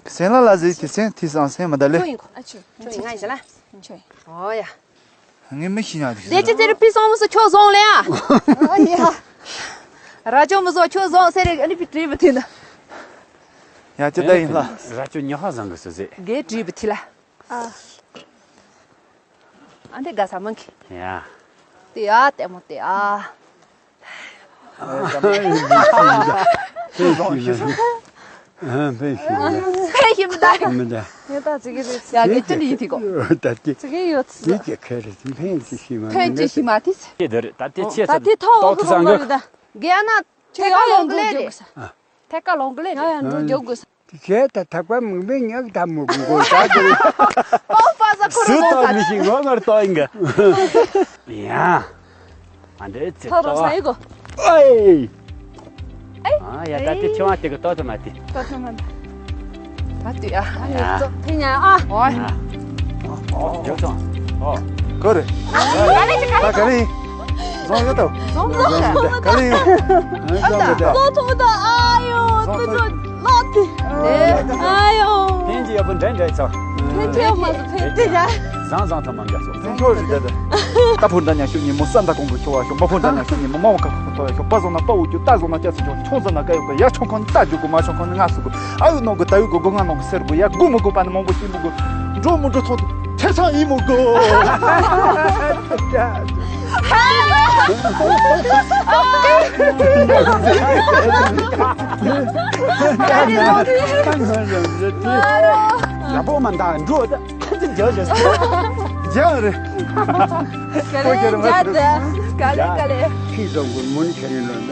སེང་ལ་ལ་ཟེར་དེ་སེང་དེ་སང་སེང་མ་ད་ལེ། ཁྱོད་ཡིན་ཁོ། ཨ་ཆུ་ཁྱོད་ཡིན་ང་ཡིན་ཟེར་ལ། ཁྱོད་ཡིན། ཨོ་ཡ། ངས་མི་ཤི་ཉག་དེ་ཅི་ཟེར་རེད་པི་སོང་མི་སོ་ཁྱོད་བཟང་ལེ་ཨ། ཨ་ཡ། ར་ཅོ་མི་སོ་ཁྱོད་བཟང་ཟེར་རེད་ཨ་ནི་པི་བྲིས་པ་དེ་ན། ཡ་ཅི་ད་ཡིན་ལ། ར་ཅོ་ཉི་ཧ་བཟང་གི་སོ་ཟེར། གེ་བྲིས་པ་དེ་ལ། ཨ། ཨ་འདི་དགའ་ས་མང་གི། ཡ། དེ་ཨ་ལྟད་མོ་དེ་ཨ། ཕན་ཞིག་མི་འདུག་ཕན་ཞིག་མི་འདུག་ཕན་ཞིག་མི་འདུག་ངས་ད་ཅི་གི་རེད། ཡ་གི་ཅི་འདྲ་ཡིན་དེ་གོ་ད་དེ་ཅི་གི་ཡོད་ཅི་གི་ཁ་རེད། ཕན་ཅི་ཞིག་མ་ཕན་ཅི་ཞིག་མ་དེ་ཅི་འདི་རེད། ད་དེ་ཆེ་ད་ཚ་དེ་ཐོག་ཏོག་ཏོ་ས་འགོ་ད་གི་ཨ་ན་ཁྱོད་ཡང་ལོང་གི་ལེ་རེད། ཐད་ཀ་ལོང་གི་ལེ་རེད། ཡ་ཡ་འགྲོ་རྒྱོབ་དགོས། དེ་བྱས་ད་ཐག་པ་མིག་དཔེ་ཉག་ད་མོ་གི་མགོ་ད་དེ་པའོ་པ་ས་ཁོ་རོ་སུ་ལོང་ད་ཏོག་མི་ཤེས་ངོ་ངར་ཏོག་ཡིན་གི། ཡ། ཨ་འདྲེ་ཚེ་ཐོ་རོ་ཏོག་ས་ཡི་གོ། ཨེ། ཨ་ཡ་ད་དེ་ཆུང་བ་དེ་གི་ཏོག་ཏོ་མ་དེ། ཏོག་ཏོ་མ་དེ། ད་དེ་ཡ། ཨ་ཡ། ཏོག་ཕི་ཉ་ཨ། ཨོ། ཡ། ཨོ་ཡོ་ཚང་། ཨོ། གོ་རེ། ད་ག་རེ། བཟང་ཡོད་དོ། བཟང་བཟང་། ག་ལེ། བཟང་བཟང་། ལོ་ཐུབ་ད་ཨ་ཡོ་ཏུ་ཏུ་ལོ་ཏི། ཨ་ཡོ། ཕན་གྱི་ཡག་པོ་འདྲ་འདྲ་ཚོ། ཕན་ཐོགས་མ་སུ་ཕན་ཏི་ཡ། བཟང་བཟང་ཐོག་མ་འགའ་ཚོ། ཕན་ཐོགས་རི་ད་ད། ད་ཕུར་ད་ཉ་ཤུ་ཉི་མོ་ས་མདའ་གོང་གི་ཁྱོ་བ་ཤོ། མ་ཕུར་ད་ཉ་ཤུ་ཉི་མོ་མ་འོ་ཀ་ཁོ་ཐོ་ཡ་ཤོ། པ་བཟང་ན་པ་འུ་ཅུ་ཏ་བཟང་ན་ཅ་སི་ཅོ། ཆུང་ཟ་ན་ཀ་ཡོ་ཀ་ཡ་ཆོང་ཁོང་ནི་ཏ་རྒྱུ་གོ། མ་ཆོང་ཁོང་ནི་ང་སུ་གོ། ཨ་ཡུ་ནོ་གོ། ད་ཡུ་གོ་གོ། ང་ནོ་གོ་སེར་གོ། ཡ་གུ་མི་གོ། པ་ནི་མང་པོ་ཤི་མི་གོ། འགྲོ་མི་འགྲོ་ཚོ་ཐེ་ཚང་ཡིན་མི་གོ། ཡག་པོ་མ་འདང་འགྲོ་ད་ཁ་ཅིག་རྒྱག་རེད། རྒྱག་རེད། ག་ལེ་རྒྱག་དེ། ག་ལེ་ག་ལེ། ཁྱི་བཟང་གོ་མོ་ནི་ཁྱེད་རིང་ལོན་ད།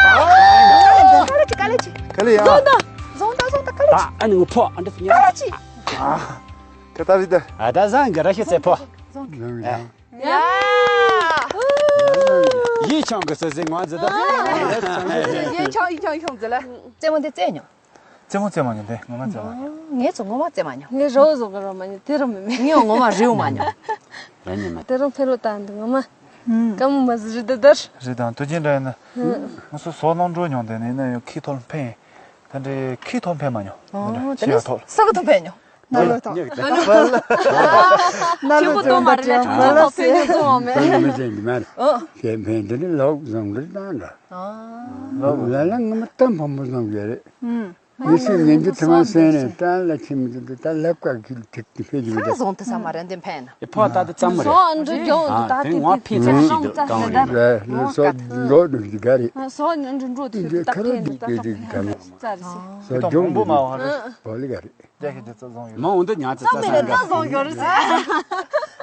ཀ་ལེ་ཅི་ཀ་ལེ་ཅི། ཀ་ལེ་ཡ། བཟུང་ད་བཟུང་ད་བཟུང་ད་ཀ་ལེ་ཅི། ད་ཨ་ནི་ངུ་ཕོ་ཨ་འདྲ་ཉེ་ཀ་ལེ་ཅི། ཀ་ཏ་རི་ད། ཨ་ད་བཟང་གི་ར་ཤི་ཚེ་ཕོ། བཟུང་། ཡ། ཡིན་ཆང་གི་སོ་སོའི་ངོ་ཟེར་ད། ཡིན་ཆང་ཡིན་ཆང་ཡིན་ཆང་ཟེར་ལ། རྩེད་མོ་འདི་རྩེ་མྱོང་། རྩེད་མོ་རྩེ་མ་མྱོང་དེ་ངོ་མ་རྩེ་མ་མྱོང་། ངས་ཚོ་ངོ་མ་རྩེ་མ་མྱོང་། ངས་རོ་བཟོ་གི་རོ་མ་མྱོང་དེ་རོ་མི་མེད། ངས་ངོ་མ་རེའུ་མ་མྱོང་། ར་ཉི་མ། དེ་རོ་ཕེ་ལོ་ཏང་འདུག་ངོ་མ། ཀ་མོ་མ་ཟི་རི་དེ་དར། རི་དང་དུ་ཅན་འདྲ་ཡིན་ན། ང་ཚོ་སོ་ལོང་འགྲོ་མྱོང་དེ་ནས་ན་ཡང་ཁི་ཐོར་འཕེན། དེ་འདྲའི་ཁི་ཐོར་འཕེན་མ་མྱོང་། དེ་འདྲ་ཤི་ཡ་ཐོར། ས་གི་ཐོར་འཕེན་མྱོང་། ན་ལོ་ཐོག་ཆེན་པོ་གཏོང་མ་རེད་ལ་ཆེན་པོ་གཏོང་བ་མེད། ཁྱོད་ཚོ་མི་ཟེར་གྱི་མ་རེད། ཨོ། ཁྱེད་ཕན་དེ་ནི་ལོག་བཟང་གི་རེད་ད་འདྲ། ལ་ལ་ང་མ་གཏམ་བམ་པོ་བཟང་གི་རེད། ཨུམ། ཡེ་ཤུ་ཉན་རྒྱུ་ཐ་མ་སེང་ནས་ཏང་ལ་ཁྱིམ་དུ་ད་ལབ་ཀ་གི་ཐིག་ཏི་ཕེ་ཇི་མི་ས་འདུག་བཟང་དུ་ས་མ་རེད་འདི་ཕན་ན། ཡ་ཕོ་ད་དུ་ཙམ་མ་རེད། སོ་འདྲི་རྒྱོང་དུ་ད་དེ་ངོ་ཕན་ཚ་ཞིག་འདུག་གང་རེད། ལ་ལ་སོ་འགྲོ་འདུག་གི་ག་རེད། སོ་འདྲི་འགྲོ་དུ་ད་ཕན་དུ་ད་ཕན་དུ་ཙ་རེད། སོ་ཇོང་གི་བོ་ལི་ག་རེད། རྒྱ་ཁྱི་ཅི་ཙག་བཟོང་ཡོད་རེད། མ་འོང་ད་ཉག་ཙི་ཙག་བཟོང་གི་རེད།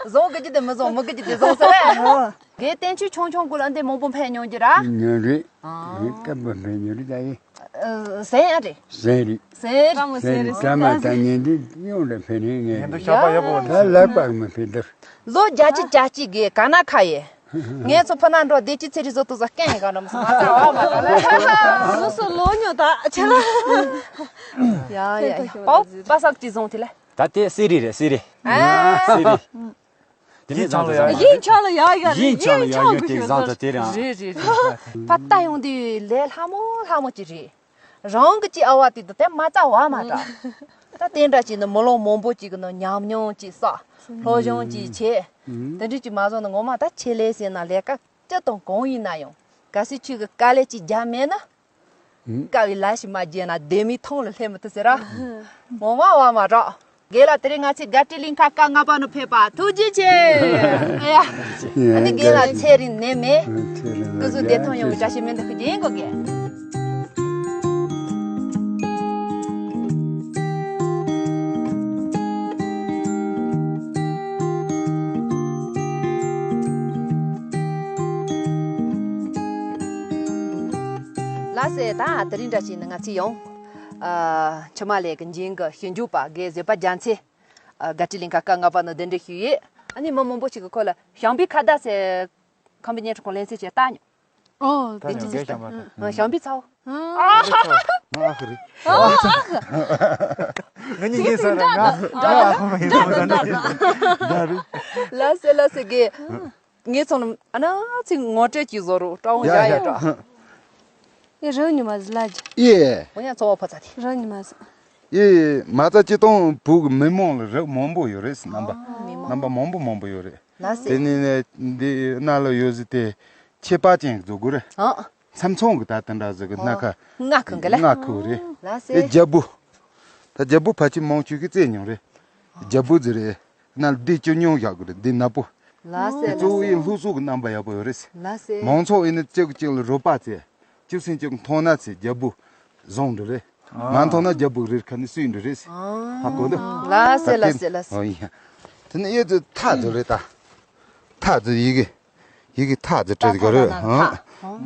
བཟོང་གི་ཅི་དེ་མི་བཟོང་མི་གི་ཅི་དེ་བཟོང་ཟེར་བས། དེ་བསྟན་ཆོས་ཆུང་ཆུང་ཀུ་ལ་འདི་མང་པོ་ཕན་མྱོང་གི་ར། ཉོན་རེད། ཨ། ངས་སྐད་པ་ཕན་ཉོན་རེད་ད་ཡིན། ཟན་ཨ་རེད། ཟན་རེད། ཟན་རེད། ཀ་མོ་ཟན་རེད། ཀ་མ་ད་ཉན་འདི་ཡོང་རེད་ཕན་ནི་ངས། ཉན་དུ་ཤ་པ་ཡག་པོ་ད་རེད། ལག་པ་མི་ཕན་ད། ལོ་བརྒྱད་ཅུ་གྱ་གཅིག་གི་ག་ན་ཁ་ཡེ། ངས་ཚོ་ཕ་ན་འགྲོ་བདེ་སྐྱིད་ཚེ་རིང་བཟོ་ཏོ་ཟ་སྐད་ཡིན་ག་འགྲོ་མི་སོང་ང་ཚ་བ་མ་ག་ལ། ལོ་སོ་ལོ་ཉོ་ད་ཆ་ལ། ཡ་ཡ་ཡ་པའོ་པ་སག་ཅི་བཟུང་དེ་ལ། ད་དེ་སི་རི་རེད་སི་རི། ཨ། སི་རི། དེ་ནས་ཡིན་ཆང་ལ་ཡ་ཡ་རེད། ཡིན་ཆང་ལ་ཡ་ཡོད་དེ་བཟང་ད་དེ་རང་། རེད་རེད་རེད། ཕ་ཏ་ཡོང་དུས་ལས་ལྷ་མོ་ལྷ་མོ་ཅི་རེད། རང་གི་ཅི་ཨ་བ་དེ་དུ་དེ་མ་རྩ་བ་མ་འདྲ། ད་དེ་འདྲ་ཅིག་ནི་མི་ལོ་མང་པོ་ཅིག་གི་ནང་ཉམས་མྱོང་ཅིག་བསགས། སློབ་སྦྱོང་ཅིག་བྱས། དེ་འདྲ་ཅིག་མ་བཟོ་ན་ངོ་མ་ད་ཆེད་ལས་ཟེར་ན་ལས་ཀ་ཅི་དང་གང་ཡིན་ན་ཡང་གལ་སྲིད་ཁྱོད་ཀྱི་དཀའ་ལས་ཅིག་རྒྱབ་མེད་ན། དཀའ་བའི་ལས་ཤིག་མ་བརྒྱབ་ན་ལྡེ་མིག་ཐང་ལ་སླེབས་མི་ཐུབ་ཟེར་ར། ངོ་མ་བ་མ་འདྲ། རྒན་ལགས་དེ་རིང་ང་ཚོའི་དགའ་སྤྲོའི་གླིང་ཁ་ཀ་ལྔ་པ་ནང་ཕེབས་པ་ཐུགས་རྗེ་ཆེ། ཨ་ཡ། ཨ་ནི་རྒན་ལགས་ཚེ་རིང་ནད་མེད། སྐུ་གཟུགས་བདེ་ཐང་ཡོང་བའི་བཀྲ་ཤིས་སྨོན་འདུན་ཞུ་རྒྱུ་ཡིན་གོ་རྒན། ལགས་སེ་ད་དེ་རིང་འདྲ་བྱས་ནས་ང་ཚོ་ཡང་། ཨ། འཆི་མ་ལས་ཀྱི་འཇིང་གི་ཞིབ་འཇུག་པ་རྒན་བཟོད་པ་རྒྱ་མཚོས། ཨ། དགའ་སྤྲོའི་གླིང་ཁ་ཀ་ལྔ་པ་ནང་གདན་འདྲེན་ཞུས་ཡོད། ཨ་ནི་མི་མང་པོ་ཞིག་གིས་ཁོ་ལ་ཞང་པའི་ཁ་བརྡ་ཟེར། ཁམས་པའི་བརྙན་འཕྲིན་ཁང་ལེན་ཚེ་བྱས་བལྟས་མྱོང་། ཨོ། དེ་ཅི་ཅི་ཞིག་ཨ། ཞང་པའི་ཚ་བོ། ཨ་ཨ་ཨ་ཨ་ཨ་ཨ་ཨ། ང་གཉིས་ཀྱིས་ཟེར་ང་ང་ཨ་ཨ་ཨ་ཨ་ཨ། ལགས་སེ་ལགས་སེ་རྒན། ངའི་ཚོ་ནི་ཨ་ན་ཚིག་ངོ་སྤྲོད་ཀྱིས་བཟོ་རོགས་སྤྲང་བོ་ཡ་བཞག་ཡ་ཡ་སྤྲང་། ཨེ་རང་ཉི་མ་ཟི་ལ་ཇི། ཨེ། འོ་ཡ་ཚོ་བ་ཕོ་ཚ་དེ། རང་ཉི་མ་ཟི། ཨེ། མ་རྩ་སྤྱི་སྟོང་བུ་གི་མི་མང་ལ་རིགས་མང་པོ་ཡོད་རེད་རྣམ་པ། ཨ་མི་མང་རྣམ་པ་མང་པོ་མང་པོ་ཡོད་རེད། ལ་སེ། དེ་ནས་འདི་ན་ལ་ཡོད་ཟི་དེ་ཁྱད་པར་ཅན་བཟོ་དགོས་རེད། ཨ། མཚམས་མཚམས་ཀྱི་ད་དེ་འདྲ་ཟིག་གི་སྣ་ཁ། ང་ཁང་གི་ལ། ང་ཁུག་རེད། ལ་སེ། ཨེ་རྒྱལ་པོ། ད་རྒྱལ་པོ་ཕལ་ཆེར་མང་ཆེ་གིས་རྩེ་མྱོང་རེད། རྒྱལ་པོ་ཟིག་རེད། ན་ལ་འདི་ཅི་ཉུང་བཞག་གི་རེད་འདི་ནག་པོ། ལ་སེ། ཨེ་གཙོ་བོ་ཡིན་ལྷུ་སུ་གི་རྣམ་པ་ཡག་པོ་ཡོད་རེད། ལ་སེ། མང་ཚོགས་ཡིན་ན་གཅིག་གིས་གཅིག་ལ་རོགས་པ་བྱས། གཅིག་སེམས་གཅིག་མཐོང་ན་ཚེ་རྒྱལ་པོ་བཟང་འགྲོ་རེད། མ་མཐོང་ན་རྒྱལ་པོ་རེད་ཁ་ནས་སུས་འགྲོ་རེད། ལ་སེ་ལ་སེ་ལ་སེ། ཨོ་ཡ། དེ་ནས་ཨེ་ཚོ་ཐག་ཚོ་རེད་ད། ཐག་ཚོ་ཡི་གེ་ཡི་གེ་ཐག་ཚོ་བྲིས་གི་རེད།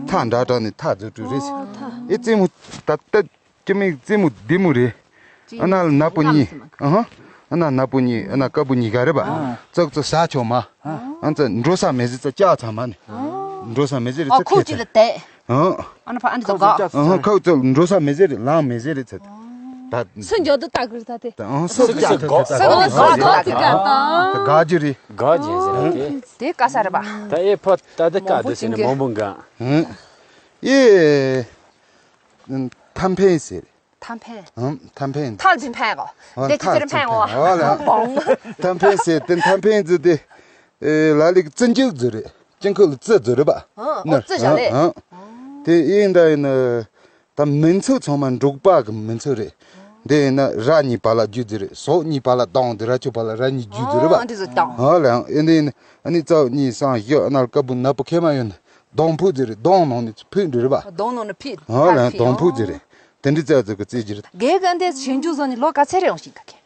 ཐག་འདྲ་དྲངས་ནས་ཐག་ཚོ་བྲིས་རེད། ཨེ་རྩེ་མོ་ད་ལྟ་སྐྱེ་མིག་རྩེ་མོ་བདེ་མོ་རེད། ཨ་ན་ལ་ནག་པོ་གཉིས། ཨ་ཧ། ཨ་ན་ནག་པོ་གཉིས་ཨ་ན་དཀར་པོ་གཉིས་ཀ་རེད་པ། ཙག་ཙག་ཟ་ཆོག་མ། ཨ་ཙ་འགྲོ་ས་མེད་ཟེར་ཙ་ལྕགས་ཚང་མ་ནི། འགྲོ་ས་མེད་ཟེར་ཨ་ཙ་ཁོ་ཁེ་ཅི་ལ་ཙ། བལྟས། ཨ། ཨ་ན་ཕ་ཨ་ནི་ཙ་དགའ། ཨ་ཧ་ཁོ་ཙ་འགྲོ་ས་མེད་ཟེར་རེད་ལངས་མེད་ཟེར་རེད་ཙ། ད། སུ་འཇོག་ཏུ་ལྟ་དགོས་ད་དེ། ཨ་ཧ་སུ་ལྕགས་ཐོག་ཐོག་ད་དགའ་ཇི་རེད། དགའ་ཇི་ཟེར་ཏེ། དེ་དཀའ་ས་རེད་པ། ད་ཨེ་ཕོ་ད་དེ་དཀའ་དེ་ཟེར་ནས་མང་པོ་འགའ། ཨེ། ཐམ་ཕན་ཟེར། ཐ་འཕན། ཨམ། ཐ་འཕན། ཐལ་འཕན་འཕན་གོ། ཨ། དེ་ཅི་ཐལ་ཟེར་འཕན་གོ། ཨ་ལ། མོང་། ཐ་འཕན་ཟེར་ཏེ་ཐ་འཕན་ཟེར་ཏེ། ཨེ། ལ་ལིག་བཙུན་ཆུ་ཟེར་རེད། སྤྱང་ཁུ་ལ་བཙུ་ཟེར་རེད་པ། ཨ། ཨོ། བཙུ་བཞག་ལེ། ཨ། དེ་ཡིན་འདྲ་ཡིན་ན། ད་མིང་ཚིག་ཚང་མ་འབྲོག་པ་གི་མིང་ཚིག་རེད། འདི་ཡིན་ན་ར་གཉིས་བར་ལ་རྒྱུ་ཟེར་རེད། ཟོག་གཉིས་བར་ལ་གདོང་དེ་ར་ཆུ་བར་ལ་ར་གཉིས་རྒྱུ་ཟེར་རེད་པ། ཨ། འདི་ཚོ་གདོང་། ཨ་ལ། ཨེ་འདི་ཡིན་ན་ཨ་ནི་རྩ་གཉིས་སང་ཡོད་ཨ་ན་ལ་ཀ་བུ་ན་བུ་ཁེ་མ་ཡོད་ན། གདོང་ཕུ་ཟེར་རེད། གདོང་ནང་ནས་ཕུ་འདྲ་རེད་པ། གདོང་ནང་ནས་ཕུ། ཨ་ལ། ཕར་ཕུ། གདོང་ཕུ་ཟེར་རེད། དེ་འདྲའི་རྩ་ཚིག་གི་རྩེ་རྒྱུ་རེད། རྒན་གྱིས་འདི་ཞིབ་འཇུག་བཟོ་ནས་ལོ་ག་ཚོད་རེད་ཡོང་ཞིག་ག་གེ།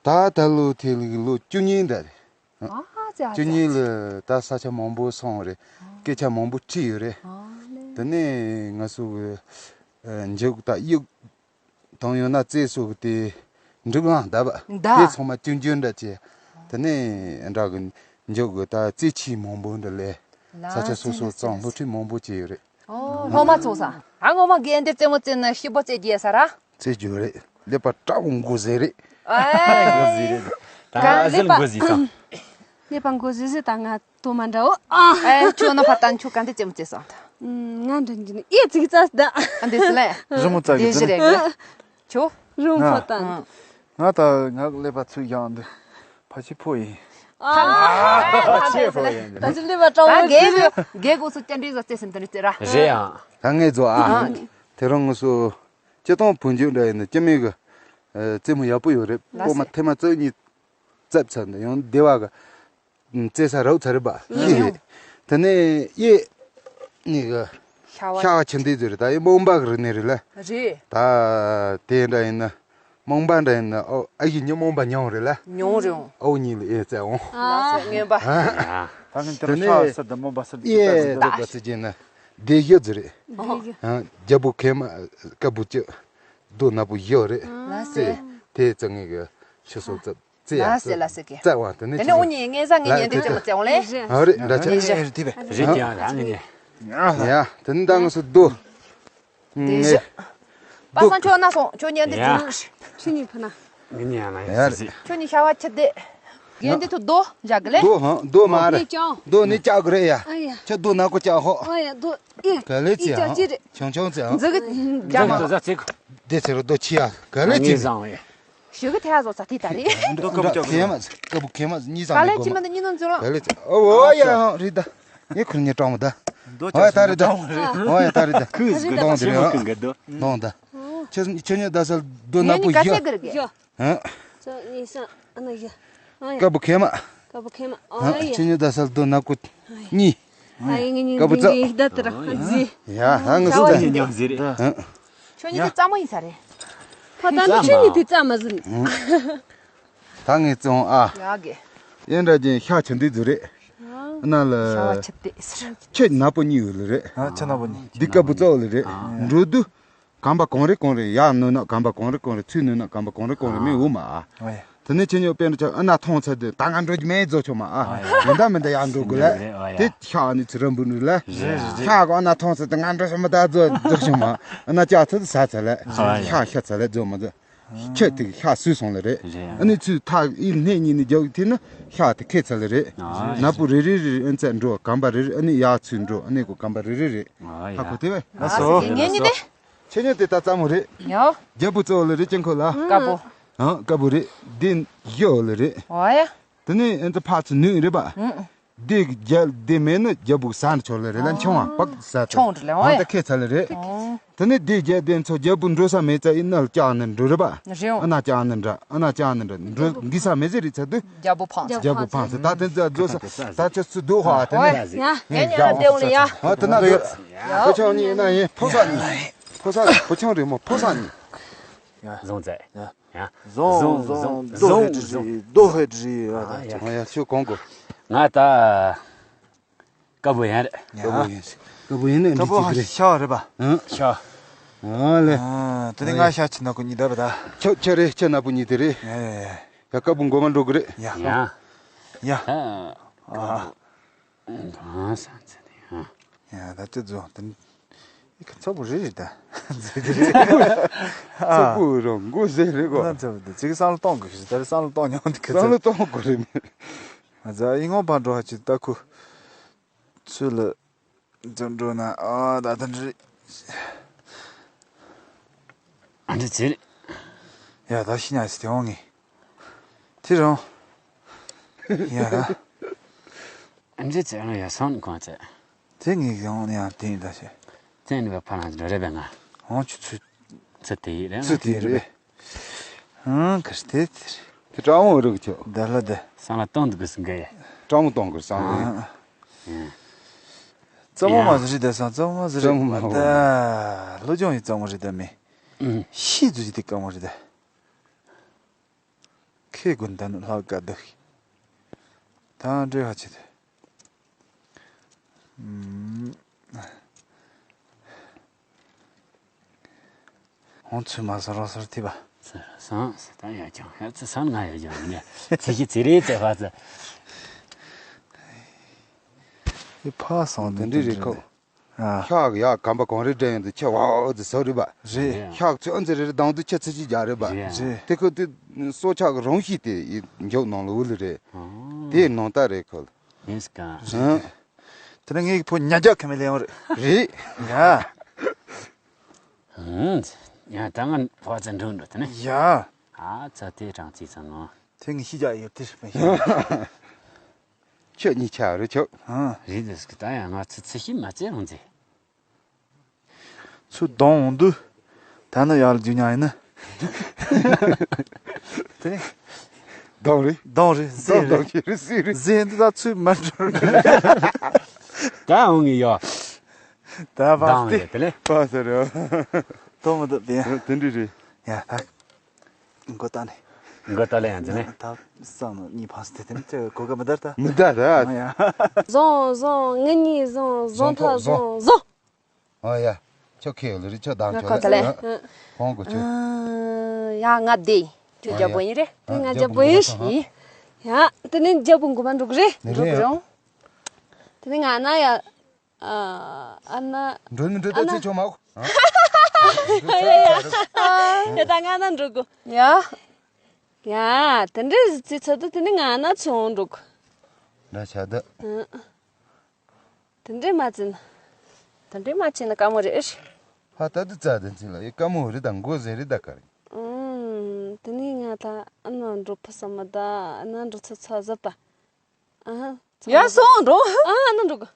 ད་ད་ལོ་དེ་ལོ་བཅུ་གཉིས་འདྲ་རེད། ཨ་ཙི། ཨ་ཙི། བཅུ་གཉིས་ལ་ད་ས་ཆ་མང་པོ་སོང་རེད། སྐད་ཆ་མང་པོ་ཁྲིད་ཡོད་རེད། ཨ་ལེ། དེ་ནས་ང་ཚོ་གི་མཇུག་ད་གཡུག་བཏང་ཡོད་ན་རྩེ་སོ་གི་དེ་འབྲུག་ལང་ད་བ་ད་དེ་ཚང་མ་ཅུང་ཅུང་འདྲ་བྱས། དེ་ནས་འདྲ་གི་མཇུག་གི་ད་རྩེ་ཆེ་མང་པོ་འདྲ་ལས། ས་ཆ་སོ་སོ་གཙང་སློབ་ཁྲིད་མང་པོ་བྱས་ཡོད་རེད། ཨོ། སློབ་མ་ཚོགས་ས། ཨ། ངོ་མ་རྒན་འདི་རྩེད་མོ་རྩེ་ན་ཤི་བོ་རྩེ་རྒྱས་ས་ར། རྩེ་རྒྱུ་རེད། ཀླད་པ་དྲག་པོ་འགོ་ཟེར་རེད། ཨེ། འགོ་ཟེར་རེད། ད་ག་ཟེར་ཀླད་པ་འགོ་ཟེར་ས། ཀླད་པ་འགོ་ཟེར་ཟེར་ད་ང་དོ་མ་འདྲ་བོ། ཨ། ཨེ། ཁྱོད་ན་ཕ་ཏན་ཁྱོད་ག་འདི་རྩེད་མོ་རྩེ་ས། ང་འདྲ་འདི་ནི་ཨེ་ཙིག་ཙག་ད། ཨ། འདི་ཟེར་ལེ། རི་མོ་ཙག་གི་དེ་ཞིག་རེད་གི། ཁྱོད། རི་མོ་ཕ་ཏན། ང་ད་ང་ཀླད་པ་ཚུགས་ཡག་འདི། ཕ་ཆེ་ཕོ་ཡིན། ཨ། ཕ་ཆེ་ཕོ་ཡིན། ད་ཅི་ལེ་བ་ཀྲང་ད་རྒན་གོ་རྒན་གོ་སུ་ཅན་འདྲི་ཟ་རྩེ་སེམས་དུ་རྩེ་ར། རེད་ཡ། ད་ངས་ཛོ་ཨ། ཨ། དེ་རིང་ངུ་སུ་སྤྱི་བཏང་བུ་འཇུག་འདྲ་ཡིན་ན་སྐྱེ་མེད་གི། ཨ། རྩེད་མོ་ཡག་པོ་ཡོད་རེད། ལགས་སོ། སྐོར་མ་ཐེངས་མ་རྩ་གཉིས་རྩེབ་ཚར་འདི་ཡང་སྡེ་བ་གི་རྩེ་ས་རོགས་ཚར་རེད་པ། ཨ། ཤི་རེད། དེ་ནས་གཡས་ནས་གི་ཤ་བ་ཤ་བ་ཆེ་འདི་ཚོ་རེད། ད་ཡི་རྨོངས་པ་གི་རིག་གནས་རེད་ལ། རེད། ད་དེ་འདྲ་ཡིན་ན། རྨོངས་པ་འདྲ་ཡིན་ན་ཨོ་ཨ་ཡི་ཉི་རྨོངས་པ་ཉུང་རེད་ལ། ཉུང་རེད། ཨོ་གཉིས་ལ་ཨེ་བཙལ་འོང་། ལགས་སོ། རྔོན་པ། ད་ངས་དེ་རུ་ཤ་ཟེར་དང་རྨོངས་པ་ཟེར་དེ་ལྟ་ཟེར་དེ་ལྟ་ཟེར་གྱིན་ན་སྡེ་བཞི་ཟེར་རེད། ཨོ། རྒྱལ་པོ་མཁལ་མ་ཀ་བུ་གཅིག་རྡོ་ནག་པོ་བཞི་རེད། ལགས་སོ། དེ་དེ་ཙང་ངས་གི་ཤི་སོ་རྩབ་རྩེ་ཡ་ལགས་སོ་ལགས་སོ་གི། རྩེ་བ་དེ་ནས་དེ་ནས་ཨོ་གཉིས་ངས་ཟ་ངས་ཉན་དེ་ལྟ་ཙེ་མོ་རྩེ་འོང་ལེ། ཨ་རེད་འདྲ་ཆ། རེད་རེད་རེད་རེད་ཡ་ད་ངས་ཉན། ཡ་དེ་ནས་ད་ངས་སོ་རྡོ། དེ་བཞི། པ་སངས་ཁྱོད་ན་སོང་ཁྱོད་ཉན་དེ་ཡ། ཅུང་། ཁྱོད་གཉིས་ཕུ་ན། ངས་ཉན་ལ་ཡ་ཡ་ཟི་ཟི། ཁྱོད་གཉིས་ཤ་བ་ཆི་དེ། རྒན་དེ་ཐུ་རྡོ་བཞག་གི་ལེ། རྡོ་ཧང་རྡོ་མ་རེད། ནས་ཀྱང་། རྡོ་ནས་བཅག་གི་རེད་ཡ། ཨ་ཡ། ཁྱོད་རྡོ་ནག་པོ་བཅག་ཧོ། ཨ་ཡ་རྡོ་ཨི། ག་ལེ་ཙི་ཨི་ཅག་ཧང་ཅི་རེད། ཆུང་ཆུང་ཙི་ཧང་། འཛི་གི་རྒྱ་མ། དེ་ཚེ་རུ་རྡོ་ཆི་ཡ་ག་ལེ་ཙི། ཞུ་གི་ཐེ་ཡ་བཟོ་ས་ཐི་ད་རེད། རྡོ་ཀ་བུ་ཀ་བུ་ཁེ་མ་ཀ་བུ་ཁེ་མ་གཉིས་ཙམ་ག་ལེ་ལས་ཅི་མ་གོ་མ། ད་གཉིས་ནང་འཛུལ་ལ། ག་ལེ་ཙི། ཨོ་ཡ་ཧང་རེད་ད། ངས་ཁུར་ཉེ་སྤྲང་མོ་ད། ཨོ་ཡ་ད་རེད་ད། ཨོ་ཡ་ད་རེད་ད། ཁུ་ཟི་གི་གདོང་དེ་རེད་ཨ། གདོང་ད། ཁྱོད་ཁྱོད་ཉེ་ད་ས་རྡོ་ནག་པོ་ཡོད། ཡོད། ཧ། གཅིག་གཉིས་གསུམ་ཨ་ན་བཞི། ཨ་ཡ། ཀ་བུ་ཁེ་མ། ཀ་བུ་ཁེ་མ། ཨ་ཡ། གཅིག་གཉིས་གསུམ་ཨ་ཡ། ཨ་ཡ། ཀ་བུ་ཙོ། གཉིས། ཨ་ཡ། ངེད་གཉིས་ཀ་བུ་ཙོ། འདི་འདི་ད་ལྟ་ར་ཨ་ཛི། ཡ་ཧ་ངེད་ཀ་བུ་ཙོ། གཉིས་ཉམས་ཟེར་རེད། ཨ། ཁྱོད་གཉིས་ཀྱི་རྩ་མོ་ཡིན་ས་རེད། ཕ་ད་ནི་ཁྱོད་གཉིས་དེ་རྩ་མ་ཟིན། ད་ངས་བཙོང་ཨ། ཡ་གི། ཡན་འདྲ་ཅན་ཤ་ཆི་འདི་ཟིག་རེད། ཨ་ན་ལ། ཤ་བ་ཆི་དེ་ཟེར། ཁྱི་ནག་པོ་གཉིས་ཡོད་ལ་རེད། ཨ་ཁྱི་ནག་པོ་གཉིས། འདི་ཀ་བུ་ཙོ་ལ་རེད། འགྲོ་དུས། གམ་པ་གང་རེ་གང་རེ་ཡར་ནུར་ན་གམ་པ་གང་རེ་གང་རེ་ཚུར་ནུར་ན་གམ་པ་གང་རེ་གང་རེ་མི་འོ་མ། ཨ་ཡ། དེ་ནས་ཁྱེད་ཉོ་དཔེར་ན་ཆ་ཨ་ན་མཐོང་ཚར་དུས་ད་ང་འགྲོ་རྒྱུ་མེད་རྫོགས་ཆོག་མ་ཨ། ཨ་ཡ། ཡིན་ད་མིན་ད་ཡར་འགྲོ་དགོས་ལ། ཨ་ཡ། དེ་ཤག་ཨ་ནི་ཚུར་རམ་བུ་ནུས་ལ། རེད་རེད་རེད། ཤག་གོ་ཨ་ན་མཐོང་ཚར་དུས་ང་འགྲོ་ཤོག་མ་ད་རྫོགས་རྫོགས་ཆོག་མ། ཨ་ན་ལྕགས་ཚར་དུས་ཟ་ཚར་ལ། ཨ་ཡ། ཤག་ཤ་ཚར་ལ་རྫོགས་མ་རྫོགས། ཁྱི་དེ་ཤག་ཟོས་སོང་ལ་རེད། རེད། ཨ་ནི་ཚུར་ཐག་ཨི་སྣེ་གཉིས་ནས་རྒྱག་དེ་ནི་ཤག་དེ་ཁེ་ཚར་ལ་རེད། ཨ་རེད། ནག་པོ་རེ་རེ་རེ་ཨ་ནི་ཚར་འགྲོ་གམ་པ་རེ་རེ་ཨ་ནི་ཡར་ཚུར་འགྲོ་ཨ་ནི་གོ་གམ་པ་རེ་རེ་རེད། ཨ་ཡ། ཧ་གོ་དེ་བས། ལགས་སོ། ངེད་གཉིས་དེ། ཁྱེད་གཉིས་དེ་ད་རྩ་མོ་རེད། ཡོ། རྒྱལ་པོ་གཙོ་བོ་ལ་རེད་ཅན་ཁོ་ལ། ཀ་བུ། ཧང་ཀ་བུ་རེད། དེ་ཡོ་ལ་རེད། ཨོ་ཡ། དེ་ནས་ཨེ་ཙི་ཕར་ཚུར་ནུས་རེད་པ། ཨུ། དེ་རྒྱལ་དེ་མེད་ན་རྒྱལ་པོ་ས་ནས་ཆོག་ལ་རེད་ལ་མཆོང་བ་པག་ས་ཆོག་ཆོང་རེད་ལ་ཨོ་ཧང་ཡ། ད་ཁེ་ཚ་ལ་རེད། ཨོ། དེ་ནས་དེ་རྒྱལ་དེ་ཚོ་རྒྱལ་པོ་འགྲོ་ས་མེད་ཙ་ཨི་ན་ལ་ལྕགས་ནས་འགྲོ་རེད་པ། རེད། ཨ་ན་ལྕགས་ནས་འདྲ་ཨ་ན་ལྕགས་ནས་འདྲ་འགྲོ་འགི་ས་མེད་ཟེར་རེད་ཚ་དུས། རྒྱལ་པོ་འཕངས། རྒྱལ་པོ་འཕངས་ཟེར་ད་དེ་ཚོ་རྫོགས་ས་ད་ཁྱོད་ཚུར་སྡོད་ཧ་དེ་ནས། ཡ་ཡ་ཡ་ཡ་དེ་འོང་ལ་ཡ། ཨ་དེ་ན་སྡོད། ཡ། བུ་ཆུང་གཉིས་ན་ཡིན་ཕོ་ས་གཉིས། ཕོ་ས་བུ་ཆུང་རེད་མོ་ཕོ་ས་གཉིས། བཟུང་མཛད། ཡ། བཟུང་བཟུང་བཟུང་། རྡོ་ཧེ་རི་རྡོ་ཧེ་རི། ཨ་ཡ་ཁྱོད་གང་གོ། ང་ད་ཀ་བུ་ཡན་རེད། ཀ་བུ་ཡན། ཀ་བུ་ཡན་ནས་ཀ་བུ་འདི་ཅིག་རེད། ཤ་རེད་པ། ཨ། ཤ། ཨ་ལེ། ཨ། དེ་ནས་ང་ཤ་ཆི་ན་ཀུ་གཉིས་ད་པ་ད། ཁྱོད་ཁྱོད་རེད་ཁྱོད་ན་པུ་གཉིས་དེ་རེད། ཡ་ཡ་ཡ། ཡ་ཀ་བུ་མགོ་མ་འགྲོ་གི་རེད། ཡ། ཡ། ཡ། ཨ། ཨ། ཨ་ས་ཚ་དེ་ཡ། ཡ་ད་ཅི་རྫོང་དེ་ནི་ཁ་ཚ་པོ་རེད་རེད་ད། ཚ་པོ་རང་མགོ་ཟེར་རེད་གོ། ན་ཚ་པོ་དེ་ཅིག་བསམ་བློ་གཏོང་དགོས་ཞེས་ད་བསམ་བློ་གཏོང་མྱོང་དེ་ཁ་ཚ། བསམ་བློ་གཏོང་དགོས་རེད་མེད། ང་ཚ་ཡིན་ངོ་བར་འགྲོ་ཧ་ཅི་ད་ཁུ་ཚུལ་ལ་འཛོམས་འགྲོ་ན་ཨ་ད་ད་འདྲི། ཨ་འདྲ་ཚེ་རེད། ཡ་ད་ཤི་ཉག་ཅིག་དེ་འོང་ངེ། དེ་རང་། ཡ་ད། ཨ་འདྲ་ཚེ་རང་ཡ་སང་གང་ཚེ། དེ་ངས་ཡང་ནས་ཡང་དེ་ཡིན་ད་ཤེ། ཚེ་ནི་བ་ཕ་ལང་འགྲོ་རེད་པས་ང་། འོང་ཆུ་ཚུད། ཚུད་དེ་ཡིན་རེད་ང་། ཚུད་དེ་ཡིན་རེད་པས། ཨང་གར་དེ་དེ་རེད། དེ་ཀྲང་མོ་རུག་ཆོ། ད་ལ་ད། སང་ལ་གཏོང་འདུག་གི་སུ་འགའ་ཡ། ཀྲང་མོ་གཏོང་གི་སང་ལ། ཨང་། ཨང་། རྩ་མོ་མ་ཟི་རི་ད་སང་རྩ་མོ་མ་ཟི་རི་རྩ་མོ་མ་ད། ལོ་ལྗོངས་ཡི་རྩ་མོ་རི་ད་མེ། ཨུམ། ཤི་ཟི་རི་དེ་ཀ་མོ་རི་ད། ཁེ་དགོན་ད་ནུ་ལྷག་ག་དུ། ད་འདྲེ་ཧ་ཆེ་དེ། ཨུམ། ཧོང་ཚུ་མ་ས་རོ་སར་ཐི་བ། སང་ད་ཡ་ཅང་ཧ་ཚ་སང་ང་ཡ་ཅང་ནི་ཚི་ཤི་ཚི་རེ་ཚེ་ཧ་ཚ། ཨེ་ཕ་སང་དེ་འདྲི་རེ་ཁོ། ཨ། ཤག་ཡ་གམ་པ་གང་རེ་འདྲེན་ཡོང་དུ་ཆེ་བ་འོ་ཙི་ཟོ་རི་བ། རེད། ཤག་ཚོ་ཨོན་ཙི་རེ་རེ་དང་དུ་ཆེ་ཚི་ཅི་རྒྱ་རེ་བ། རེད། དེ་ཁོ་དེ་སོ་ཆག་རང་ཤི་དེ་ཡི་འཇོག་ནང་ལ་འུ་ལི་རེད། ཨང་། དེ་ནང་ལྟ་རེད་ཁོ་ལ། ཡིན་སི་ཀ། ཨང་། དེ་ནས་ངའི་ཕོ་ཉ་རྒྱ་ཁ་མེ་ལེ་ཡོང་རེད། རེད། ཡ། ཨང་། ཡ་ད་ང་ཕོ་ཙི་འགྲོ་འགྲོ་དེ་ནས། ཡ། ཨ་ཙ་དེ་གྲང་ཙི་ཙང་ནོ། དེ་ངས་ཤི་རྒྱ་ཡོད་དེ་རེད་པས། ཁྱོད་གཉིས་ཆ་རུ་ཆོག་ཨང་། རེད་འདུག་གི་ད་ཡང་ང་ཚོ་ཚི་ཤི་མ་བྱེད་རུང་ཚེ། ཚུར་གདོང་འོང་དུས། ད་ནི་ཡར་ལ་རྒྱུ་ཉག་ཡིན་ན། དེ་ནི། གདོང་རེད། གདོང་རེད་ཟེ་རེད། གདོང་ཁྱེད་རེད་ཟེ་རེད། ཟེ་འདི་ད་ཚུར་མ་འགྲོ་རེད། ད་འོང་ངི་ཡོ། ད་བ་གདོང་སྟེ། རེད་དེ་ལས། བ་ཟེ་རེད། གདོང་མི་འདུག་དེ་ཡང་། དེ་འདྲ་རེད། ཡ་ད། མགོ་ཏ་ནས། མགོ་ཏ་ལ་ཡང་འཛིན་ནས། ད་བསམ་མོ་གཉིས་ཕངས་སྟེ་དེ་ནི་ཅི་གོ་ག་མི་དར་ད། མི་དར་ད། ཨ་ཡ། བཟུང་བཟུང་ངེད་གཉིས་བཟུང་བཟུང་ཐག་བཟུང་བཟུང་། ཨ་ཡ། ཁྱོད་ཁེ་ཡོད་ལ་རི་ཁྱོད་དང་ཁྱོད་ལ་ཁོ་ལ་ཨ། ཁོང་གོ་ཁྱོད། ཡ་ང་བདེ། ཁྱོད་རྒྱལ་པོ་ཡིན་རེད། དེ་ང་རྒྱལ་པོ་ཡིན་ཡིན། ཡ་དེ་ནི་རྒྱལ་པོ་མགོ་མ་འགྲོ་གི་རེད། འགྲོ་གི་རེད། དེ་ནི་ང་ན་ཡ། ཨ་ན། འགྲོ་མི་འགྲོ་ཨ་ན། ད་ཚེ་ཆོག་མ། ཡ་ད་ང་ན་འགྲོ་གོ། ཡ། ཡ་དེ་འདྲའི་ཚེ་ཚོ་དུ་དེ་ནི་ང་ན་ཚོང་འགྲོ་གོ། འདྲ་ཆགས་ད། དེ་འདྲའི་མ་ཚིན། དེ་འདྲའི་མ་ཚིན་ན་དཀའ་མོ་རེད། ཧ་ད་དུ་རྩ་དེ་ཚིན་ལ་ཡི་དཀའ་མོ་རེད་དང་མགོ་ཟེ་རེད་ད་ག་རེད། ཨུམ། དེ་ནི་ང་ད་ཨ་ན་འགྲོ་ཕུ་ས་མ་ད་ཨ་ན་འགྲོ་ཚོ་ཚ་ཟ་པ། ཨ་ཧ། ཡ་སོང་འགྲོ། ཨ་ཨ་ན་འགྲོ་གོ།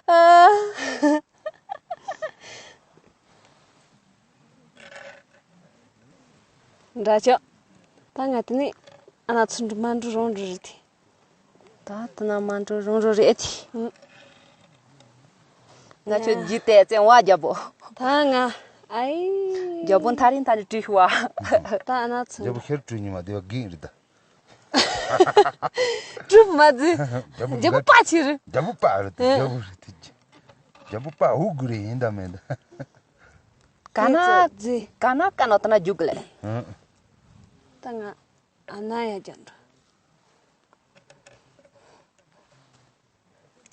ཨ། འདྲ་ཆོག་ད་ང་དེ་ནི་ཨ་ན་ཚུར་འགྲོ་མ་འགྲོ་རང་འགྲོ་རེད་དེ། ད་དེ་ན་མ་འགྲོ་རང་འགྲོ་རེད་དེ། ཨུ། ང་ཁྱོད་རྒྱུད་དེ་བཙན་བ་རྒྱལ་པོ། ད་ང་ཨའི། རྒྱལ་པོ་མཐའ་རིང་མཐའ་རིང་བྲིས་ཤུ་བ། ད་ཨ་ན་ཚུར་རྒྱལ་པོ་འགྲོ། ཁྱེར་བྲིས་ཉི་མ་དེ་བ་གིན་རེད་ད། གྲུབ་མ་ཟིན། རྒྱལ་པོ་རྒྱལ་པོ་པ་ཆེ་རེད། རྒྱལ་པོ་པ་རེད་དེ། ཨེ། རྒྱལ་པོ་རེད་དེ། རྒྱལ་པོ་པ་འུ་གུ་རེ་ཡིན་ད་མེད་ད། ག་ན་ཟིན། ག་ན་ག་ན་ད་ན་རྒྱུག་གི་ལེ། ཨང་། ད་ང་ཨ་ན་ཡ་རྒྱ་འགྲོ།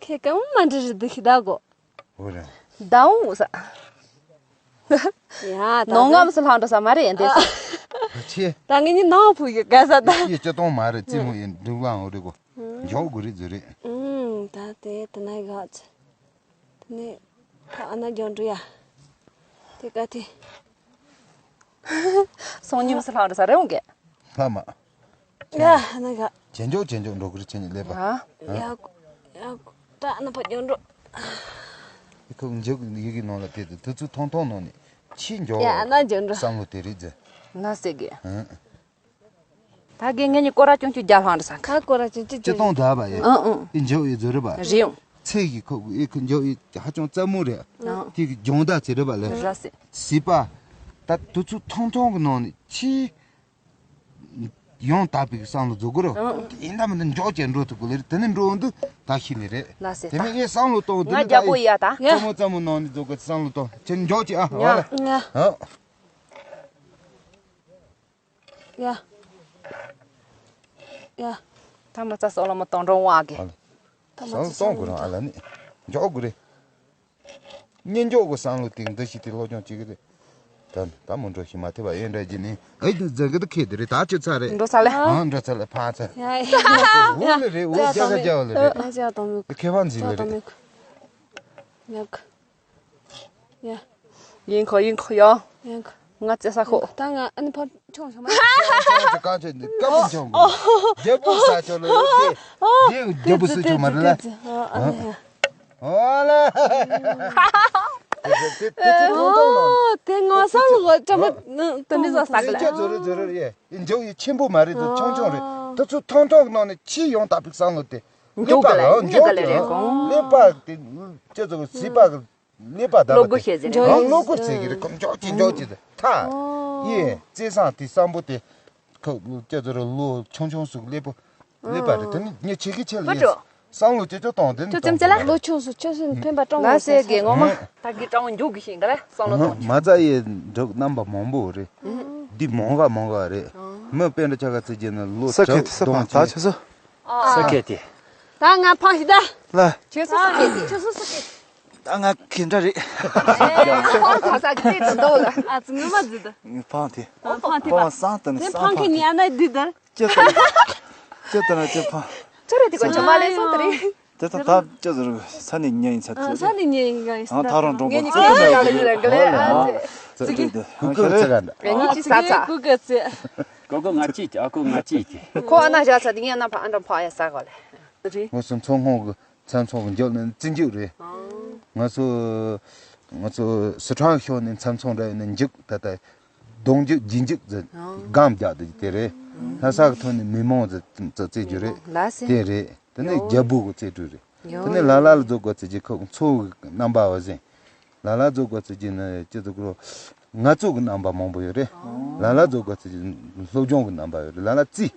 ཁེ་གང་མ་འདྲི་རི་འདི་ཤི་ད་གོ། འོ་རེད། ད་འུ་ས། ཡ་ད་ནོ་ང་མི་སུ་ལྷང་འགྲོ་ས་མ་རེད་འདི་ས། ཆེ། ད་ངེད་གཉིས་ནང་ཕུ་གི་ག་ས་ད། ཡེ་ཅི་གཏོང་མ་རེད་རྩེ་མོ་ཡིན་འདུག་ཨང་འོ་རེད་གོ། མགྱོགས་དགོས་རེད་ཟེར་རེད། ཨུམ་ད་དེ་དེ་ན་ག་ཚ། དེ་ནས་ད་ཨ་ན་རྒྱང་འགྲོ་ཡ། དེ་ག་དེ། སོང་ཉིམ་སུ་ལྷང་འགྲོ་ས་རེད་འོང་གི། ལྷ་མ། ཡ་ཨ་ན་ག་ཇེ་མགྱོགས་ཇེ་མགྱོགས་འགྲོ་གི་རེད་ཁྱེད་གཉིས་ཀླད་པ། ཡ། ཡ། ད་ཨ་ན་ཕ་རྒྱང་འགྲོ། ཁོ་མཇུག་ཡི་གེ་ནང་ལ་དེ་དེ་དུས་ཚོད་ཐུང་ཐུང་ནང་ནས་ཆེས་མགྱོགས། ཡ་ཨ་ན་རྒྱང་འགྲོ། བསམ་བློ་དེ་རེད་ཟེར། ང་ཟེར་གི། ཧུམ། ད་གི་ངེད་གཉིས་སྐོར་ར་ཅུང་ཅུང་རྒྱ་ལྷང་རེད་ས་ཁ། ད་སྐོར་ར་ཅུང་ཅུང་ཅི་གཏོང་ད་བ་ཡ། ཨང་ཨང་། ཨི་འཇོག་ཡི་ཟོ་རེད་པ། རེད་ཡོང་། ཚེ་གི་ཁོ་ཨི་ཁོ་འཇོག་ཡི་ཧ་ཅང་རྩ་མོ་རེད། ཨང་། དེ་གི་སྦྱོང་བརྡར་ཚེ་རེད་པ་ལེ། ར་སེ། སྲིད་པ། ད་དུས་ཚོད་ཐུང་ཐུང་གི་ནང་ནས་ཆེས་ཡང་དག་པའི་བསམ་བློ་འཛུགས་དགོས་རེད། ཨང་། དེ་ཡིན་ད་མིན་ད་མགྱོགས་ཀྱི་འགྲོ་ཐུབ་དགོས་ལེ་རེད། དེ་ནས་འགྲོ་འོང་དུས་ད་ཤི་ནི་རེད། ལ་སེ་དེ་ད། མིན་ངས་བསམ་བློ་གཏོང་ང་དུས་རྒྱལ་པོ་ཡ་ད། རྩ་མོ་རྩ་མོ་ནང་ནས་འཛུགས་དགོས་བསམ་བློ་གཏོང་ཁྱེད་མགྱོགས་ཀྱི་ཨ་ཡ། ཧ་ལ། ཡ། ཧ། ཡ། ཡ། ཐ་མ་ཚ་སོགས་ལ་མ་གཏོང་འགྲོ་བ་གི། ཨ་ལ། ཐ་མ་བསམ་བློ་གཏོང་དགོས་རང་ཨ་ལ་ནི། མགྱོགས་དགོས་རེད། གཉེན་མགྱོགས་ཀྱི་བསམ་བློ་གཏིང་འདི་ཞིག་དེ་སློབ་སྦྱོང་བྱེད་ཀྱི་རེད། ད་ད་མོ་འགྲོ་ཞིག་མ་ཐེབས་པ་ཨེ་འདྲ་ཅི་ནི་ཨེ་དུ་འཛིན་གི་དུ་ཁེལ་དུ་རེད། ད་ཁྱོད་ཚ་རེད། འགྲོ་ཚ་ལེ། ཨ་འགྲོ་ཚ་ལེ་ཕ་ཚ། ཡ་ཡ། འུ་ལེ་རེད། འུ་རྒྱ་ག་རྒྱ་བ་ལེ་རེད། ཨ་ཅག་དང་མི་ཁེ་ཕན་ཟིག་ལེ་རེད། ཡ། ཡིན་ཁོ་ཡིན་ཁོ་ཡ། ཡིན་ཁོ། ང་བཙལ་ས་ཁོ། ད་ང་ཨ་ནི་ཕར་མཆོང་བྱུང་མ། ཆོང་ཆོང་གང་ཆོག་འདི་སྐམ་པོ་མཆོང་དགོས། རྒྱལ་པོ་ས་ཆོག་ལ་ཡོད་དེ། འདི་རྒྱལ་པོ་སུ་ཆོག་མ་རེད་ལ། ཨོ་ལ། དེ་ང་བསམ་བློ་བཀྲ་མ་དེ་འདྲ་ཟ་ཟ་གི་ལ། ཁྱོད་ཚོ་རེ་ཚོ་རེ་ཡེ་འཇོག་ཡེ་ཆེན་པོ་མ་རེད་དེ་ཆུང་ཆུང་རེད། དེ་ཚོ་ཐང་ཐོག་ནང་ནས་ཆི་ཡོང་ད་པིག་བསམ་བློ་དེ། འཇོག་གི་ལ་ཡོད་གི་ལ་རེད་གོང་། ཀླད་པ་དེ་ཁྱོད་ཚོ་སྲིད་པ་གི། ཀླད་པ་བདག་པོ་དེ་ཤེས་ཟེར་རེད། རང་བློ་ཁོག་ཟེར་གི་རེད། ཁོ་མགྱོགས་ཀྱི་མགྱོགས་ཀྱི་ཐག་ཡེ་བཙས་སང་དེ་བསམ་པོ་དེ་ཁོ་ཅི་ཟེར་བློ་ཆུང་ཆུང་སུ་ཀླད་པོ་ཀླད་པ་རེད། དེ་ནི་ཉེ་ཆེ་གི་ཆེ་ལ་ཡེ་བསམ་བློ་ཅི་ཅོ་གཏོང་དེ་ནི་ཅོ་ཙམ་ཅི་ལ་བློ་ཆུང་སུ་ཆུ་སུ་འཕེན་པ་སྤྲང་བོ་ཟེར་གི་ངོ་མ་ད་གི་སྤྲང་བོ་མགྱོགས་གི་ཤིང་ག་ལ་བསམ་བློ་གཏོང་མ་རྩ་ཡེ་འགྲོ་རྣམ་པ་མང་པོ་རེད། འདི་མང་ག་མང་ག་རེད། མི་དཔེ་འདྲ་ཆ་ག་ཚིག་རྒྱན་ན་བློ་ས་ཁེ་ཐི་ས་ཕང་ད་ཆུ་སུ། ས་ཁེ་ཐི། ད་ང་ཕང་ཞིག་ད། ལ། ཁྱོད་སུ་ས་ཁེ་ཐི་ཁྱོད་སུ་ས་ཁེ་ཐི། ད་ང་ཁེ་འདྲ་རེད། ཕང་ས་ས་ཁེ་ཐི་འདུག་ལ། ཨ་ཙི་ངོ་མ་ཟིག་ད། ཕང་ཐི། ཕང་ཐི་ཕང་ས་ཏི་ནི་ས་ཕང་ཁེ་ནི་ཨ་ན་འདི་ད། ཅི་ད། ཅི་ད་ན་ཅི་ཕང་། ཁྱོད་རེད་དེ་གོ་ཆུ་མ་ལས་སོང་དེ་རེད། དེ་ད་ད་ཅི་ཟེར་ས་ནི་ཉན་ཡིན་ས་ཨ་ས་ནི་ཉན་ཡིན་ག་ཡིན་ས། ཨ་ད་རང་འགྲོ་ངས་ནི་ཁྱོད་ཡག་ལ་ཡིན་ར་ག་ལེ་ཨ་ཙི། ཀུ་ཀུ་ཙི་ག་འདྲ། ངས་ནི་ཅི་ས་ཚ། ཀུ་ཀུ་ཙི། ཀོ་ཀོ་ང་གཅིག་ཨ་ཀོ་ང་གཅིག་གི། ཁོ་ཨ་ན་བཞག་ཚ་དེ་ངས་ན་ཕ་ཨ་འདྲ་ཕ་ཡ་ས་གོ་ལེ། རེད། ང་ཚོ་མཚོ་སྔོན་གི་མཚམས་མཚོ་གི་མཇུག་ནི་བཙན་མཇུག་རེད། ང་ཚོ་ང་ཚོ་སི་ཁྲོན་ཤོར་ནས་མཚམས་མཚོ་འདྲ་ཡིན་ན་མཇུག་ད་ལྟ་གདོང་མཇུག་རྗེས་མཇུག་ཟེར་སྒམ་རྒྱག་དེ་དེ་རེད། ལྷ་ས་གི་ཐོག་ནས་མི་མང་ཟེར་ཙེ་རྒྱུ་རེད། ལ་སེ། དེ་རེད། དེ་ནས་ཡོ། རྒྱལ་པོ་གི་རྩེ་དྲུག་རེད། ཡོ། དེ་ནས་ལ་ལ་ལ་རྫོགས་དགོས་ཚེ་རྗེས་ཁོ་མཚོ་གི་རྣམ་པ་བ་ཟིན། ལ་ལ་རྫོགས་དགོས་ཚེ་རྗེས་ནས་ཅི་ཟེར་དགོས། ང་ཚོ་གི་རྣམ་པ་མང་པོ་ཡོད་རེད། ལ་ལ་རྫོགས་དགོས་ཚེ་རྗེས་སློབ་སྦྱོང་གི་རྣམ་པ་ཡོད་རེད། ལ་ལ་རྩིས།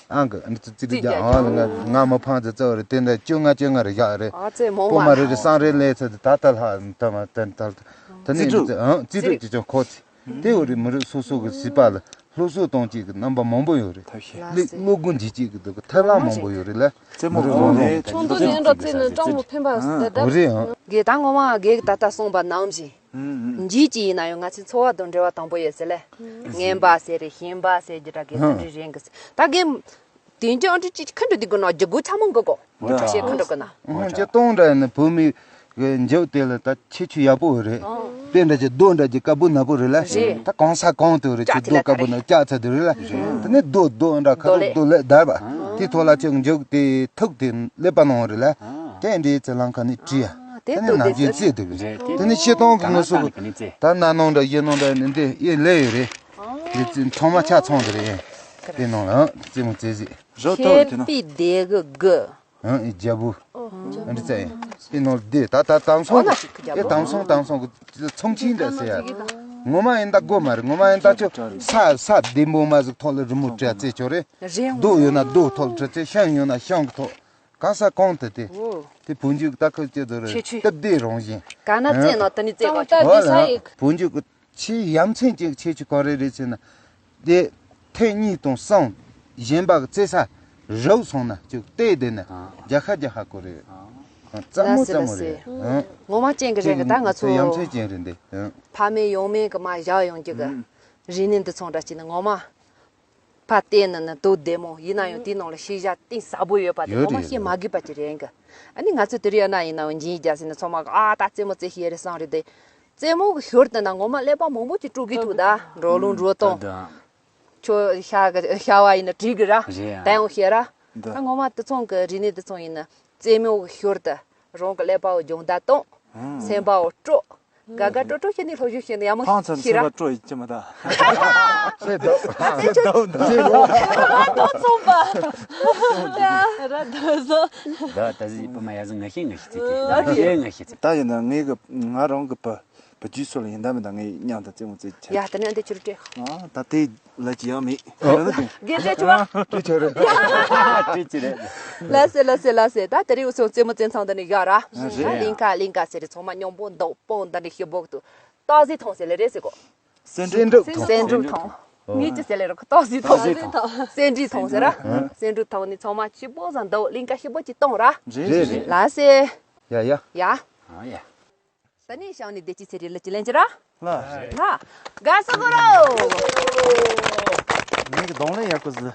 ཨང་གི་རྩིས་རྩིས་རྩིས་རྒྱག་ཨང་ལ་ང་ང་མི་ཕང་ཚེ་རྩ་བ་རེད། དེ་འདྲ་བཅོ་ལྔ་བཅོ་ལྔ་རེ་བཞག་རེད། ཨ་ཙེ་མོ་པོ་མ་མ་རེད་རེད། སང་རེད་ལས་ཚེ་ད་ད་ལྷ་ད་མ་ད་ད་ད་ནི་རྩིས་དྲུག་ཨང་རྩིས་དྲུག་ཅི་ཅང་ཁོ་ཚེ། དེ་འོ་རེད། མི་རིགས་སོ་སོ་གི་སྲིད་པ་ལ་སློབ་གསོ་གཏོང་བྱེད་ཀྱི་རྣམ་པ་མང་པོ་ཡོད་རེད། ཐབས་ཤེས། སློབ་སློབ་སྒོ་འབྱེད་བྱེད་ཀྱི་འདུག་གི་ཐབས་ལམ་མང་པོ་ཡོད་རེད་ལ། རྩེད་མོ་མི་རིགས་རོང་ལུང་ཆུང་དུ་ཡིན་འགྲོ་རྩེ་ནི་སྤྲང་པོ་འཕེན་པ་ཟེར་ད། འོ་རེད་ཨང་། དགེ་ད་ངོ་མ་དགེ་ད་ལྟ་གསུངས་པ་ནང་བཞིན། འཇིག་ཅིག་ཡིན་ན་ཡང་ང་ཚོའི་འཚོ་བ་དང་འབྲེལ་བ་དང་པོ་ཡོད་ཟེར་ལེ། ངན་པ་ཟེར་རེད། ཞན་པ་ཟེར་རྒྱུ་འདྲ་དགེ་ཚུལ་འདྲི་རེད་གི་ཟེར་ད་དགེ། དེང་ཅི་ཨང་ཅི་ཅི་ཁ་འགྲོ་དེ་དགོས་ན་རྒྱུ་སྒོ་ཚང་མ་འགོ་གོ། འོ་ད་ཤེས་ཁ་འགྲོ་གི་ན། ཨང་ཅི་སྟོང་འདྲ་ཡིན་ན་བུ་མི་གི་འཇབ་དེ་ལ་ད་ཁྱེད་ཆུ་ཡག་པོ་རེད། དེ་འདྲ་ཅི་རྡོ་འདྲ་ཅི་དཀར་པོ་ནག་པོ་རེད་ལ། རེད། ད་གང་ས་གང་དུ་རེད། ཅི་རྡོ་དཀར་པོ་ནག་ལྕགས་ཚ་དུ་རེད་ལ། དེ་ནི་རྡོ་རྡོ་འདྲ་ཁ་རྡོ་ལེ་རྡོ་ལེ་བརྡར་བ། དེ་ཐོག་ལ་ཅི་འཇབ་དེ་ཐུག་དེ་ཀླད་པ་ནང་རེད་ལ། དེ་འདྲའི་ཚེ་ལང་ཁ་ནི་བྲིས་ཡ། དེ་ནི་ནམ་རྒྱུན་རྩེ་དུ་རེད། དེ་ནི་ཤི་སྟོང་གི་ངོ་སོ་གི་ད་ན་ནང་འདྲ་ཡེ་ནང་འདྲ་ནི་འདི་ཡེ་ལེ་ཡོད་རེད། འདི་ཚོ་ཚང་མ་ཆ་ཚང་དུ་རེད། དེ་ནང་ལ་རྩེད་མོ་རྩེ་ཟིག་རོ་ཐོ་རེ་ཐེ་ནོ། པི་དེ་གི་གི། ཨང་ཨི་རྒྱལ་པོ། ཨ་འདི་ཙེ་ཡིན། དེ་ནོར་བདེ་ད་ད་དམ་སོང་། ཨེ་དམ་སོང་དམ་སོང་གི་ཚོང་ཆེན་འདྲ་ཟེར་ཡ། ངོ་མ་ཡིན་ད་དགོ་མ་རེད། ངོ་མ་ཡིན་ད་ཆོ་ས་ས་བདེ་མོ་མ་ཟིག་ཐོག་ལ་རི་མོ་བྲིས་ཙེ་ཆོ་རེད། རྡོ་ཡོད་ན་རྡོ་ཐོག་ལ་བྲིས་ཙེ་ཤིང་ཡོད་ན་ཤིང་གི་ཐོག་ག་ས་གང་དུ་དེ། དེ་བུ་འཇུག་ད་ཁོ་ཅེ་དོ་རེད། ཆེ་ཆེ་སྟབས་བདེ་རང་བཞིན། ག་ན་རྩེ་ནོ་ད་ནི་རྩེ་གོ་ཆོ། བུ་འཇུག་གི། ཆེས་ཡ་མཚན་ཅན་ཆེ་ཆུང་ག་རེ་རེད་ཟེར་ན། དེ་ཐེངས་གཉིས་དང་གསུམ་གཞན་པ་གི་རྩེ་ས་རབ་སོང་ན་ཅིག་བལྟས་བསྡད་ན་རྒྱལ་ཁ་རྒྱལ་ཁ་སྐོར་རེད། ཙམ་མོ་ཙམ་མོ་རེད། ལགས་སེ་ལགས་སེ། ངོ་མ་ཅན་གི་རེད་གི་ད་ང་ཚོ་ཡ་མཚན་ཅན་རེད་འདི། ཕ་མེས་ཡང་མེས་གི་མ་བཞག་ཡོང་རྒྱུ་གི་རིག་གནས་འདི་ཚོ་འདྲ་ཅིག་ནི་ངོ་མ། ཕ་བལྟས་ན་ནི་དོ་བདེ་མོ་ཡིན་ན་ཡང་དེའི་ནང་ལ་ཤེས་བྱ་གཏིང་ཟབ་པོ་ཡོད་པ་དེ་ཡོད་ངོ་མ་རེད་ཤེས་མ་དགོས་པ་ཅིག་རེད་གི། ཨ་ནི་ང་ཚོ་དེ་རིང་ཡ་ན་ཡིན་ནའང་འཇིན་རྒྱག་ཟིན་ན་ཚང་མ་གི་ཨ་ད་རྩེད་མོ་རྩེ་ཤེས་རེད་བསམ་རེད་དེ། རྩེད་མོ་གི་ཞོར་དུ་ན་ངོ་མ་ཀླད་པ་མང་པོ་ཅིག་དཀྲུག་གི་ཐུག་ད་འགྲོ་ལུང་འགྲོ་སྟངས། ད་ད། ཁྱོད་ཤ་གི་ཤ་བ་ཡིན་ན་བྲིས་གི་ར། རེད་ཡ། ད་ཡང་ཤེས་ར། འདི། ད་ངོ་མ་དེ་ཚོང་གི་རིག་གནས་དེ་ཚོང་ཡིན་ན་རྩེད་མོ་གི་ཞོར་དུ་རང་གི་ཀླད་པ་བོ་སྦྱོང་བརྡར་གཏོང་། སེམས་པ་བོ་དཀྲོག་དགའ་དགའ་སྤྲོ་སྤྲོ་བྱས་ནས་སློབ་སྦྱོང་བྱས་ནས་ཡག་མོ་ཕང་ཚར་ཤེས་ར། སེམས་པ་སྤྲོ་ཡི་ཅི་མ་ད། ཚེ་ད། ཚེ་ད། ཚེ་ད། ར་ད་ཚོང་པ། ར་ད་ཚོང་། ད་ད་ཟི་པ་མ་ཡ་ཟི་ང་ཤེས་ང་ཤེས་ཚེ་ཚེ། ང་ཤེས་ང་ཤེས་ཚེ། ད་ཡིན་ན་ངའི་གི་ང་རང་གི་པ། བུ་རྒྱུད་སོགས་ལ་ཡིན་ད་མིན་ད་ངས་མཉམ་དུ་རྩེད་མོ་རྩེ་ཆ། ཡ་ད་ནི་འདི་ཆུ་རུ་སྤྲད། ཨ་ད་དེ་ལ་ཅི་ཡང་མེད། ཨོ། དགེ་རྒན་ཆུ་བ། སྤྲོད་ཆོག་རེད། སྤྲོད་ཅི་རེད། ལ་སེ་ལ་སེ་ལ་སེ་ད་དེ་རིང་འུ་ཚོ་རྩེད་མོ་རྩེ་ཚང་ད་ནི་ཡག་ར། རེད། གླིང་ཁ་གླིང་ཁ་ཟེར་རེད། ཚང་མ་སྙོམས་པོ་འདུག་སྤོང་ད་ནི་ཤི་བོག་ཏུ་སྟག་གཟིག་ཐོང་ཟེར་ལེ་རེད་ཟེར་གོ། སེ་འབྲུག་ཐོང་། སེ་འབྲུག་ཐོང་། ངས་ཅི་ཟེར་ལེ་ར་ཁོ་སྟག་གཟིག་ཐོང་། སྟག་གཟིག་ཐོང་། སེ་འབྲུག་ཐོང་ཟེར་ར། སེ་འབྲུག་ཐོང་ནི་ཚང་མ་ཤི་བོག་ཟ་འདུག་གླིང་ཁ་ཤི་བོག་ཅི་གཏོང་ར། རེད་རེད། ལ་སེ། ཡ་ཡ། ཡ། ཨ་ཡ། ས་གནས་ཤང་ནས་བདེ་སྐྱིད་ཚེ་རིང་ལ་ཅི་ལན་ཅི་ར། ལ། ལ། དགའ་བསུ་གོ་རོ། ངེད་ཀྱི་གདོང་ལེན་ཡག་པོ་ཟི།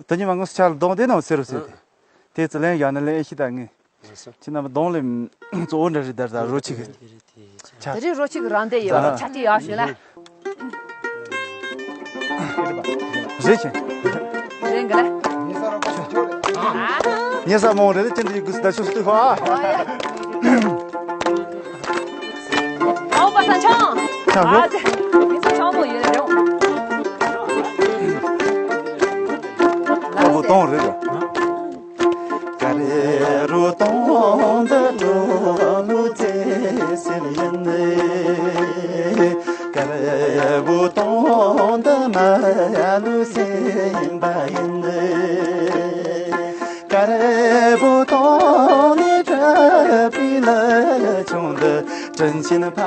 དེ་ཉི་མ་ངོ་སོ་ཆ་ལ་གདོང་བདེ་ནོ་ཟེར་རོ་ཟེར་ཏེ། དེ་ཚོ་ལན་ཡག་ན་ལན་ཨེ་ཤི་ད་ངེ། ཁྱེད་རྣམ་པ་གདོང་ལེན་གཙོ་བོ་འདྲ་རེད་ད་ད་རོ་ཆིག་གི། ད་རེས་རོ་ཆིག་གི་རང་བདེ་ཡོད་ཆ་ཏི་ཡག་ཤོད་ལ། རེད་ཆེ། རེད་འགའ་ལ། ཉེ་ས་མོ་རེད་ཅན་དེ་གུས་ད་ཆུ་སྟུ་ཧ། ཨོ་པ་སང་ཆང་། ཆང་ཡོད། ཨ་ཙི། ཉེ་ས་ཆང་མོ་ཡོད་རེད། ཨོ་པོ་ཏོང་རེད། དཀར་པོ་ཏོང་འདི་གྲོགས་པོ་བརྩེ་སེམས་ཡིན། དཀར་པོ་ཏོང་འདི་མ་ལུས་སེམས་པ་ཡིན། དཀར་པོ་ཏོང་ནས་གྲུབ་པའི་ལི་ཆུང་འདི། དྲིན་ཆེན་ཕ་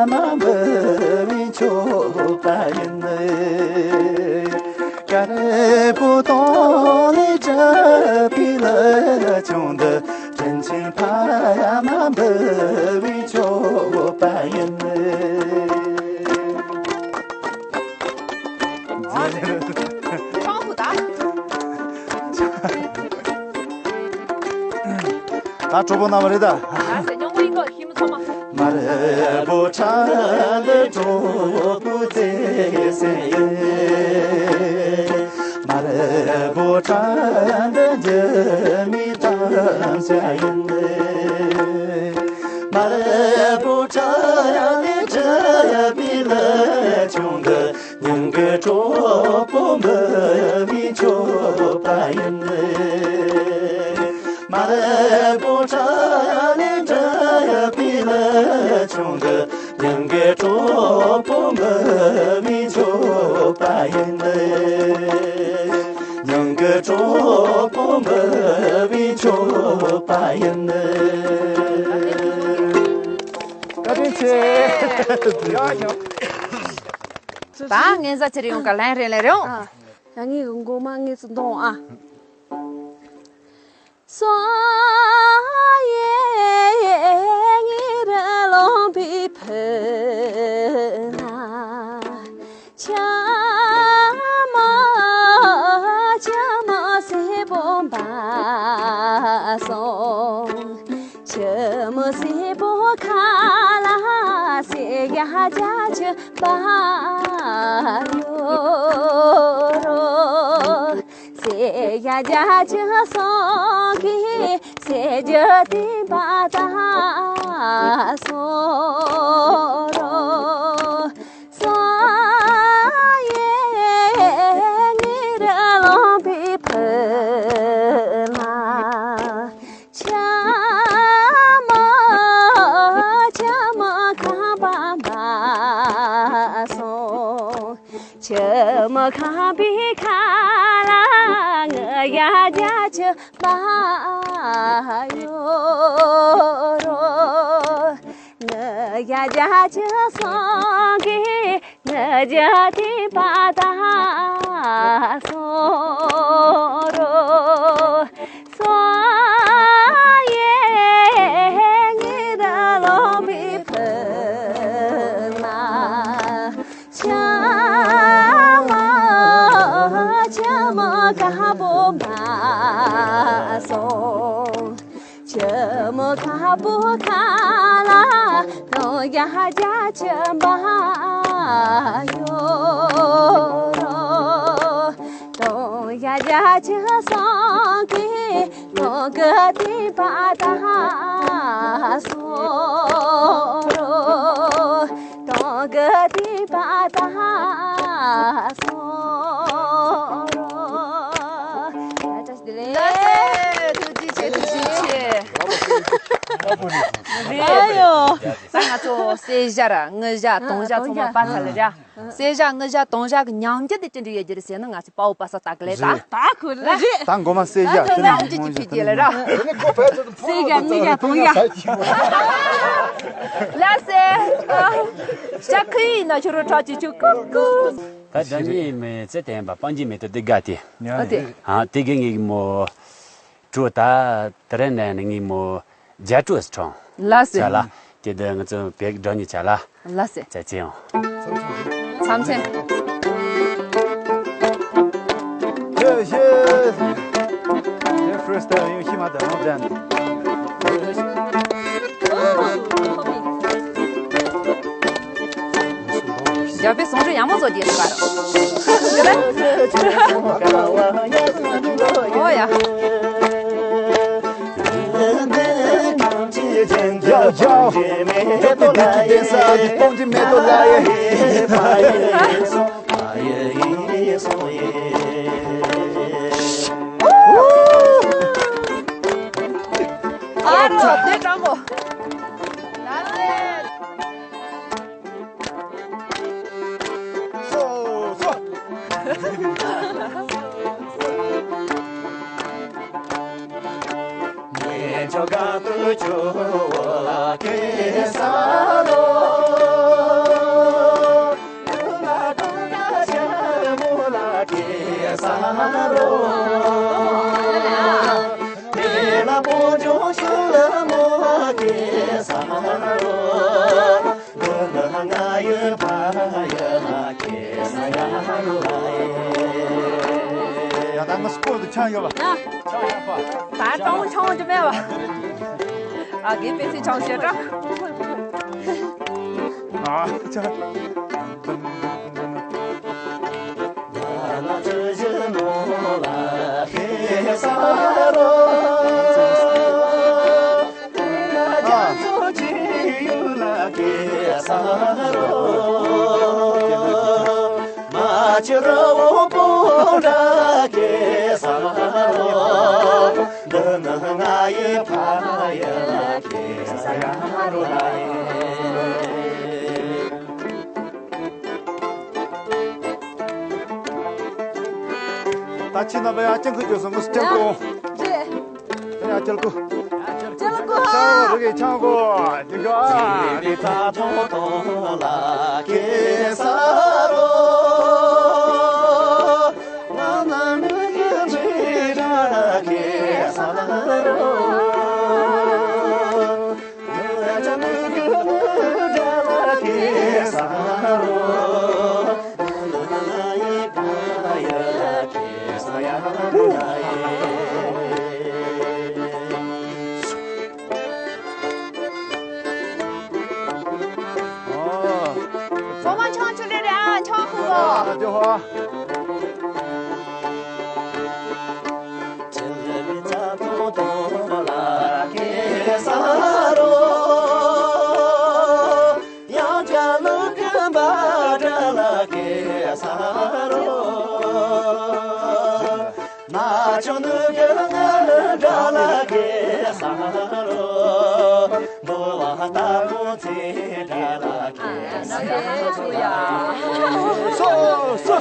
མ་འབུལ་བའི་མཆོད་པ་ཡིན། དཀར་པོ་ཏོང་ནས་གྲུབ་པའི་ལི་ཆུང་འདི། དྲིན་ཆེན་ཕ་མ་འབུལ་བའི་མཆོད་པ་ཡིན། ཆང་བུ་ད། ད་གྲོགས་པོ་རྣམ་པ་རེད་ད། ང་ཟེར་སྙོང་པོ་ཡིན་གོ་ཧི་མི་ཚང་མ། དམར་པོ་ཁྲ་འདི་གྲོགས་པོ་བརྩེ་སེམས་ཡིན། དམར་པོ་ཁྲ་འདི་འཇིགས་མེད་དམ་བཅའ་ཡིན། དམར་པོ་ཁྲ་ནས་གྲུབ་པའི་ལི་ཆུང་གི། སྙིང་གི་གྲོགས་པོ་འབུལ་བའི་མཆོད་པ་ཡིན། དམར་པོ་ཁྲ་ནས་གྲུབ་པའི་ལི་ཆུང་གི། སྙིང་གི་གྲོགས་པོ་འབུལ་བའི་མཆོད་པ་ཡིན། སྙིང་གི་གྲོགས་པོ་འབུལ་བའི་མཆོད་པ་ཡིན། བཀའ་དྲིན་ཆེ། ཡ་ཡ། ད་ངན་ཟ་ཆེར་ཡོང་ག་ལན་རེ་ལན་རེ་ཡོང་། ཨ། ཡ་ངའི་མགོ་མ་ངའི་ཚུར་འདོང་ཨ། སོ་ཡེ་ངེ་ར་ལོང་པི་ཕི་ན། ཆ་མ་ཆ་མ་སེ་བོ་བ་སོང་། ཆུ་མོ་སེར་པོ་ཁ་ལ་སེ་རྒྱ་རྒྱ་ཆུ་བ་ཡོ་རོ། སེ་རྒྱ་རྒྱ་ཆུ་སོང་གི་སེ་རྒྱ་ཏི་བ་ད་སོ་རོ། སོ་ཡེ་ངེ་ར་ལོང་པི་ཕི་ན། ཆ་མ་ཆ་མ་ཁ་བ་བ་སོང་། ཆུ་མོ་ཁ་བི་ཁ་ལ་ང་ཡ་རྒྱ་ཆུ་བ་ཡོ་རོ། ང་ཡ་རྒྱ་ཆུ་སོང་གི་ང་རྒྱ་ཏི་བ་ད་སོ་རོ། སོ་ཡེ་ངེ་ར་ལོང་པི་ཕི་ན། ཆ་མ་ཆ་མ་ཁ་བོ་བ་སོང་། ཆུ་མོ་ཁ་བུ་ཁ་ལ་ཏོང་ཡ་རྒྱ་ཆུ་བ་ཡོ་རོ། ཏོང་ཡ་རྒྱ་ཆུ་སོང་གི་ཏོང་གི་ཏི་བ་ད་སོ་རོ། ཏོང་གི་ཏི་བ་ད་སོ་རོ། བཀྲ་ཤིས་བདེ་ལེགས། ཐུགས་རྗེ་ཆེ། ཐུགས་རྗེ་ཆེ། རེད། ཨ་ཡོ། ད་ང་ཚོ་སེ་ཞ་ར་ངི་ཞ་ཏོང་ཞ་ཚང་མ་པ་ས་ལ་ར། སེ་ཞ་ངི་ཞ་ཏོང་ཞ་གི་ཉམས་རྒྱུ་དེ་ཅི་འདྲ་ཡོད་རྒྱུ་རེད་ཟེར་ན། ང་ཚོ་དཔའ་བོ་པ་ས་ལྟ་གི་ལེ་ད། རེད། ད་ཁོ་ལ་རེད། ད་མགོ་མ་སེ་ཞ་ད་ཁོ་ལ་ཉམས་རྒྱུ་ཅི་ཕྱིན་རྒྱུ་ལ་ར། སེ་ཞ་ངི་ཞ་ཏོང་ཞ། ལ་སེ། ཤ་ཁུ་ཡིན་ན་ཁྱོད་རོ་ཁྲག་ཅི་ཆུ་ཀུ་ཀུ། ད་སྒྲ་སྙན་མི་ཚེ་དེ་ཡིན་པ་སྤང་རྒྱུ་མེད་དུ་དེ་དགའ་དེ། ཨ་དེ། ཨ་དེ་གི་ངའི་མོ། གྲོ་ད་དེ་རིང་ནས་ནི་ངའི་མོ་རྒྱ་གྲོ་ཟེར་གྲོང་། ལ་སེ། ལ། དེ་དུ་ང་ཚོ་བེག་འགྲོ་ཉི་ཆ་ལ། ལ་སེ། ཅ་ཅེ་ཡོང་། མཚམས་ཆེན། ཡེ་ཡེ། དེ་ཕི་རི་སི་ཏའིལ་ཡོང་ཤི་མ་ད་རང་བྲན། རྒྱ་བོད་ཟུང་འབྲེལ་ཡག་མོ་བཟོ་རྒྱུ་ཡིན་པ་རེད། ཨོ་ཡ། Yo, yo. Happy birthday, sir. སྟོང་གཅིག་མེད་དོ་ལ་ཡེ། ཨ་རོ། དེ་དྲང་མོ། སོ་སོ། ཡ་ད་ང་སྐོར་དུ་ཆང་ཡོད་པ། ཡ། ཆང་ཡོད་པ། ད་ཀྲང་ཆང་ཅི་མེད་པ། ཨ་གེ་པེ་སི་ཆང་ཤེས་ཀྲང་། ཨ་ཆང་། ད་ཕྱི་ནང་པའི་ཨ་ཅང་ཁུ་ཅོ་སོང་ངོ་ཅང་ཀོ། རེད། ཨ་ཅལ་ཀོ། ཅལ་ཀོ། ཅལ་ཀོ། རིག་གི་ཅང་ཀོ། དེ་ག་ཨ། དེ་ད་ཐོང་ཐོང་ལ་ཀེ་ས་རོ། ང་ན་ནུ་གི་རི་ར་ཀེ་ས་རོ། ཚང་མ་ཆང་ཆུ་ལེ་རེད་ཨ། ཆང་ཁུ་གོ། སོ་སོ།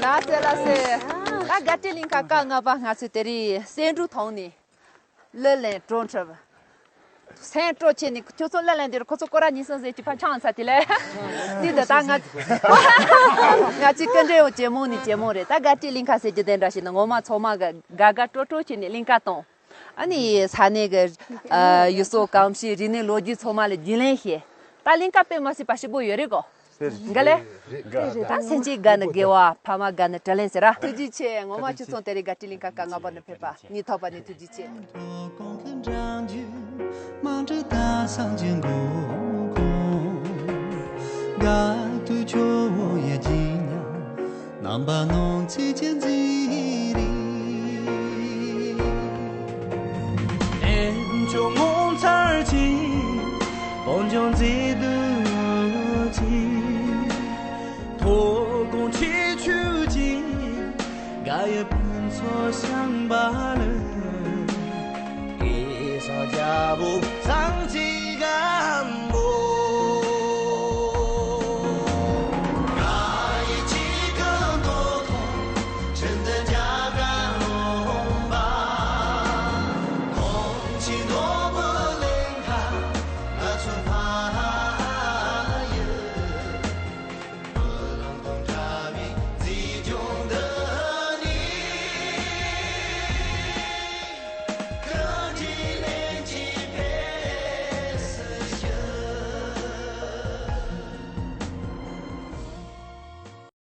ལགས་སེ་ལགས་སེ། ད་དགའ་སྤྲོའི་གླིང་ག་སྐབས་ལྔ་པ་ང་ཚོས་དེ་རིང་སེ་འབྲུ་ཐོག་ནས། གླུ་ལེན་སྤྲོ་འཁྲབ། སེམས་སྤྲོ་བྱས་ནས་ཁྱོད་ཚོ་གླུ་ལེན་དེར་ཁོ་ཚོ་སྐོར་ར་ཉིན་སང་ཟེར་གྱི་ཕར་ཆང་ཚ་དེ་ལས། དེ་འདི་ད་ང་། ང་ཅིག་སྐུ་འདྲེ་འོ་ཇེ་མང་ནས་ཇེ་མང་རེད། ད་དགའ་སྤྲོའི་གླིང་ག་ཟེར་རྒྱུ་དེ་འདྲ་ཞིག་ནི་ངོ་མ་ཚང་མ་གི་དགའ་དགའ་སྤྲོ་སྤྲོ་བྱས་ནས་གླིང་ག་བཏང་། ཨ་ནི་ས་གནས་ཀྱི་ཨ་ཡུལ་སྲོལ་གོམས་གཤིས་རིག་གནས་ལོ་རྒྱུས་ཚང་མ་ལ་རྒྱུས་ལེན་བྱས། ད་གླིང་ག་དཔེ་མ་སྲིད་པ་ཞིག་པོ་ཡོད་རེད་གོ། འགའ་ལས། ད་སེམས་ཅན་དགའ་ནི་དགེ་བ། ཕ་མ་དགའ་ནི་དྲིན་ལན་ཟེར་ར། ཐུགས་རྗེ་ཆེ། ངོ་མ་ཁྱོད་ཚོ་དེ་རིང་དགའ་སྤྲོའི་གླིང་ག་སྐབས་ལྔ་པ་ནས་ཕེབས་པ་སྙིང་ཐག་པ་ནས་ཐུགས་རྗེ་ཆེ།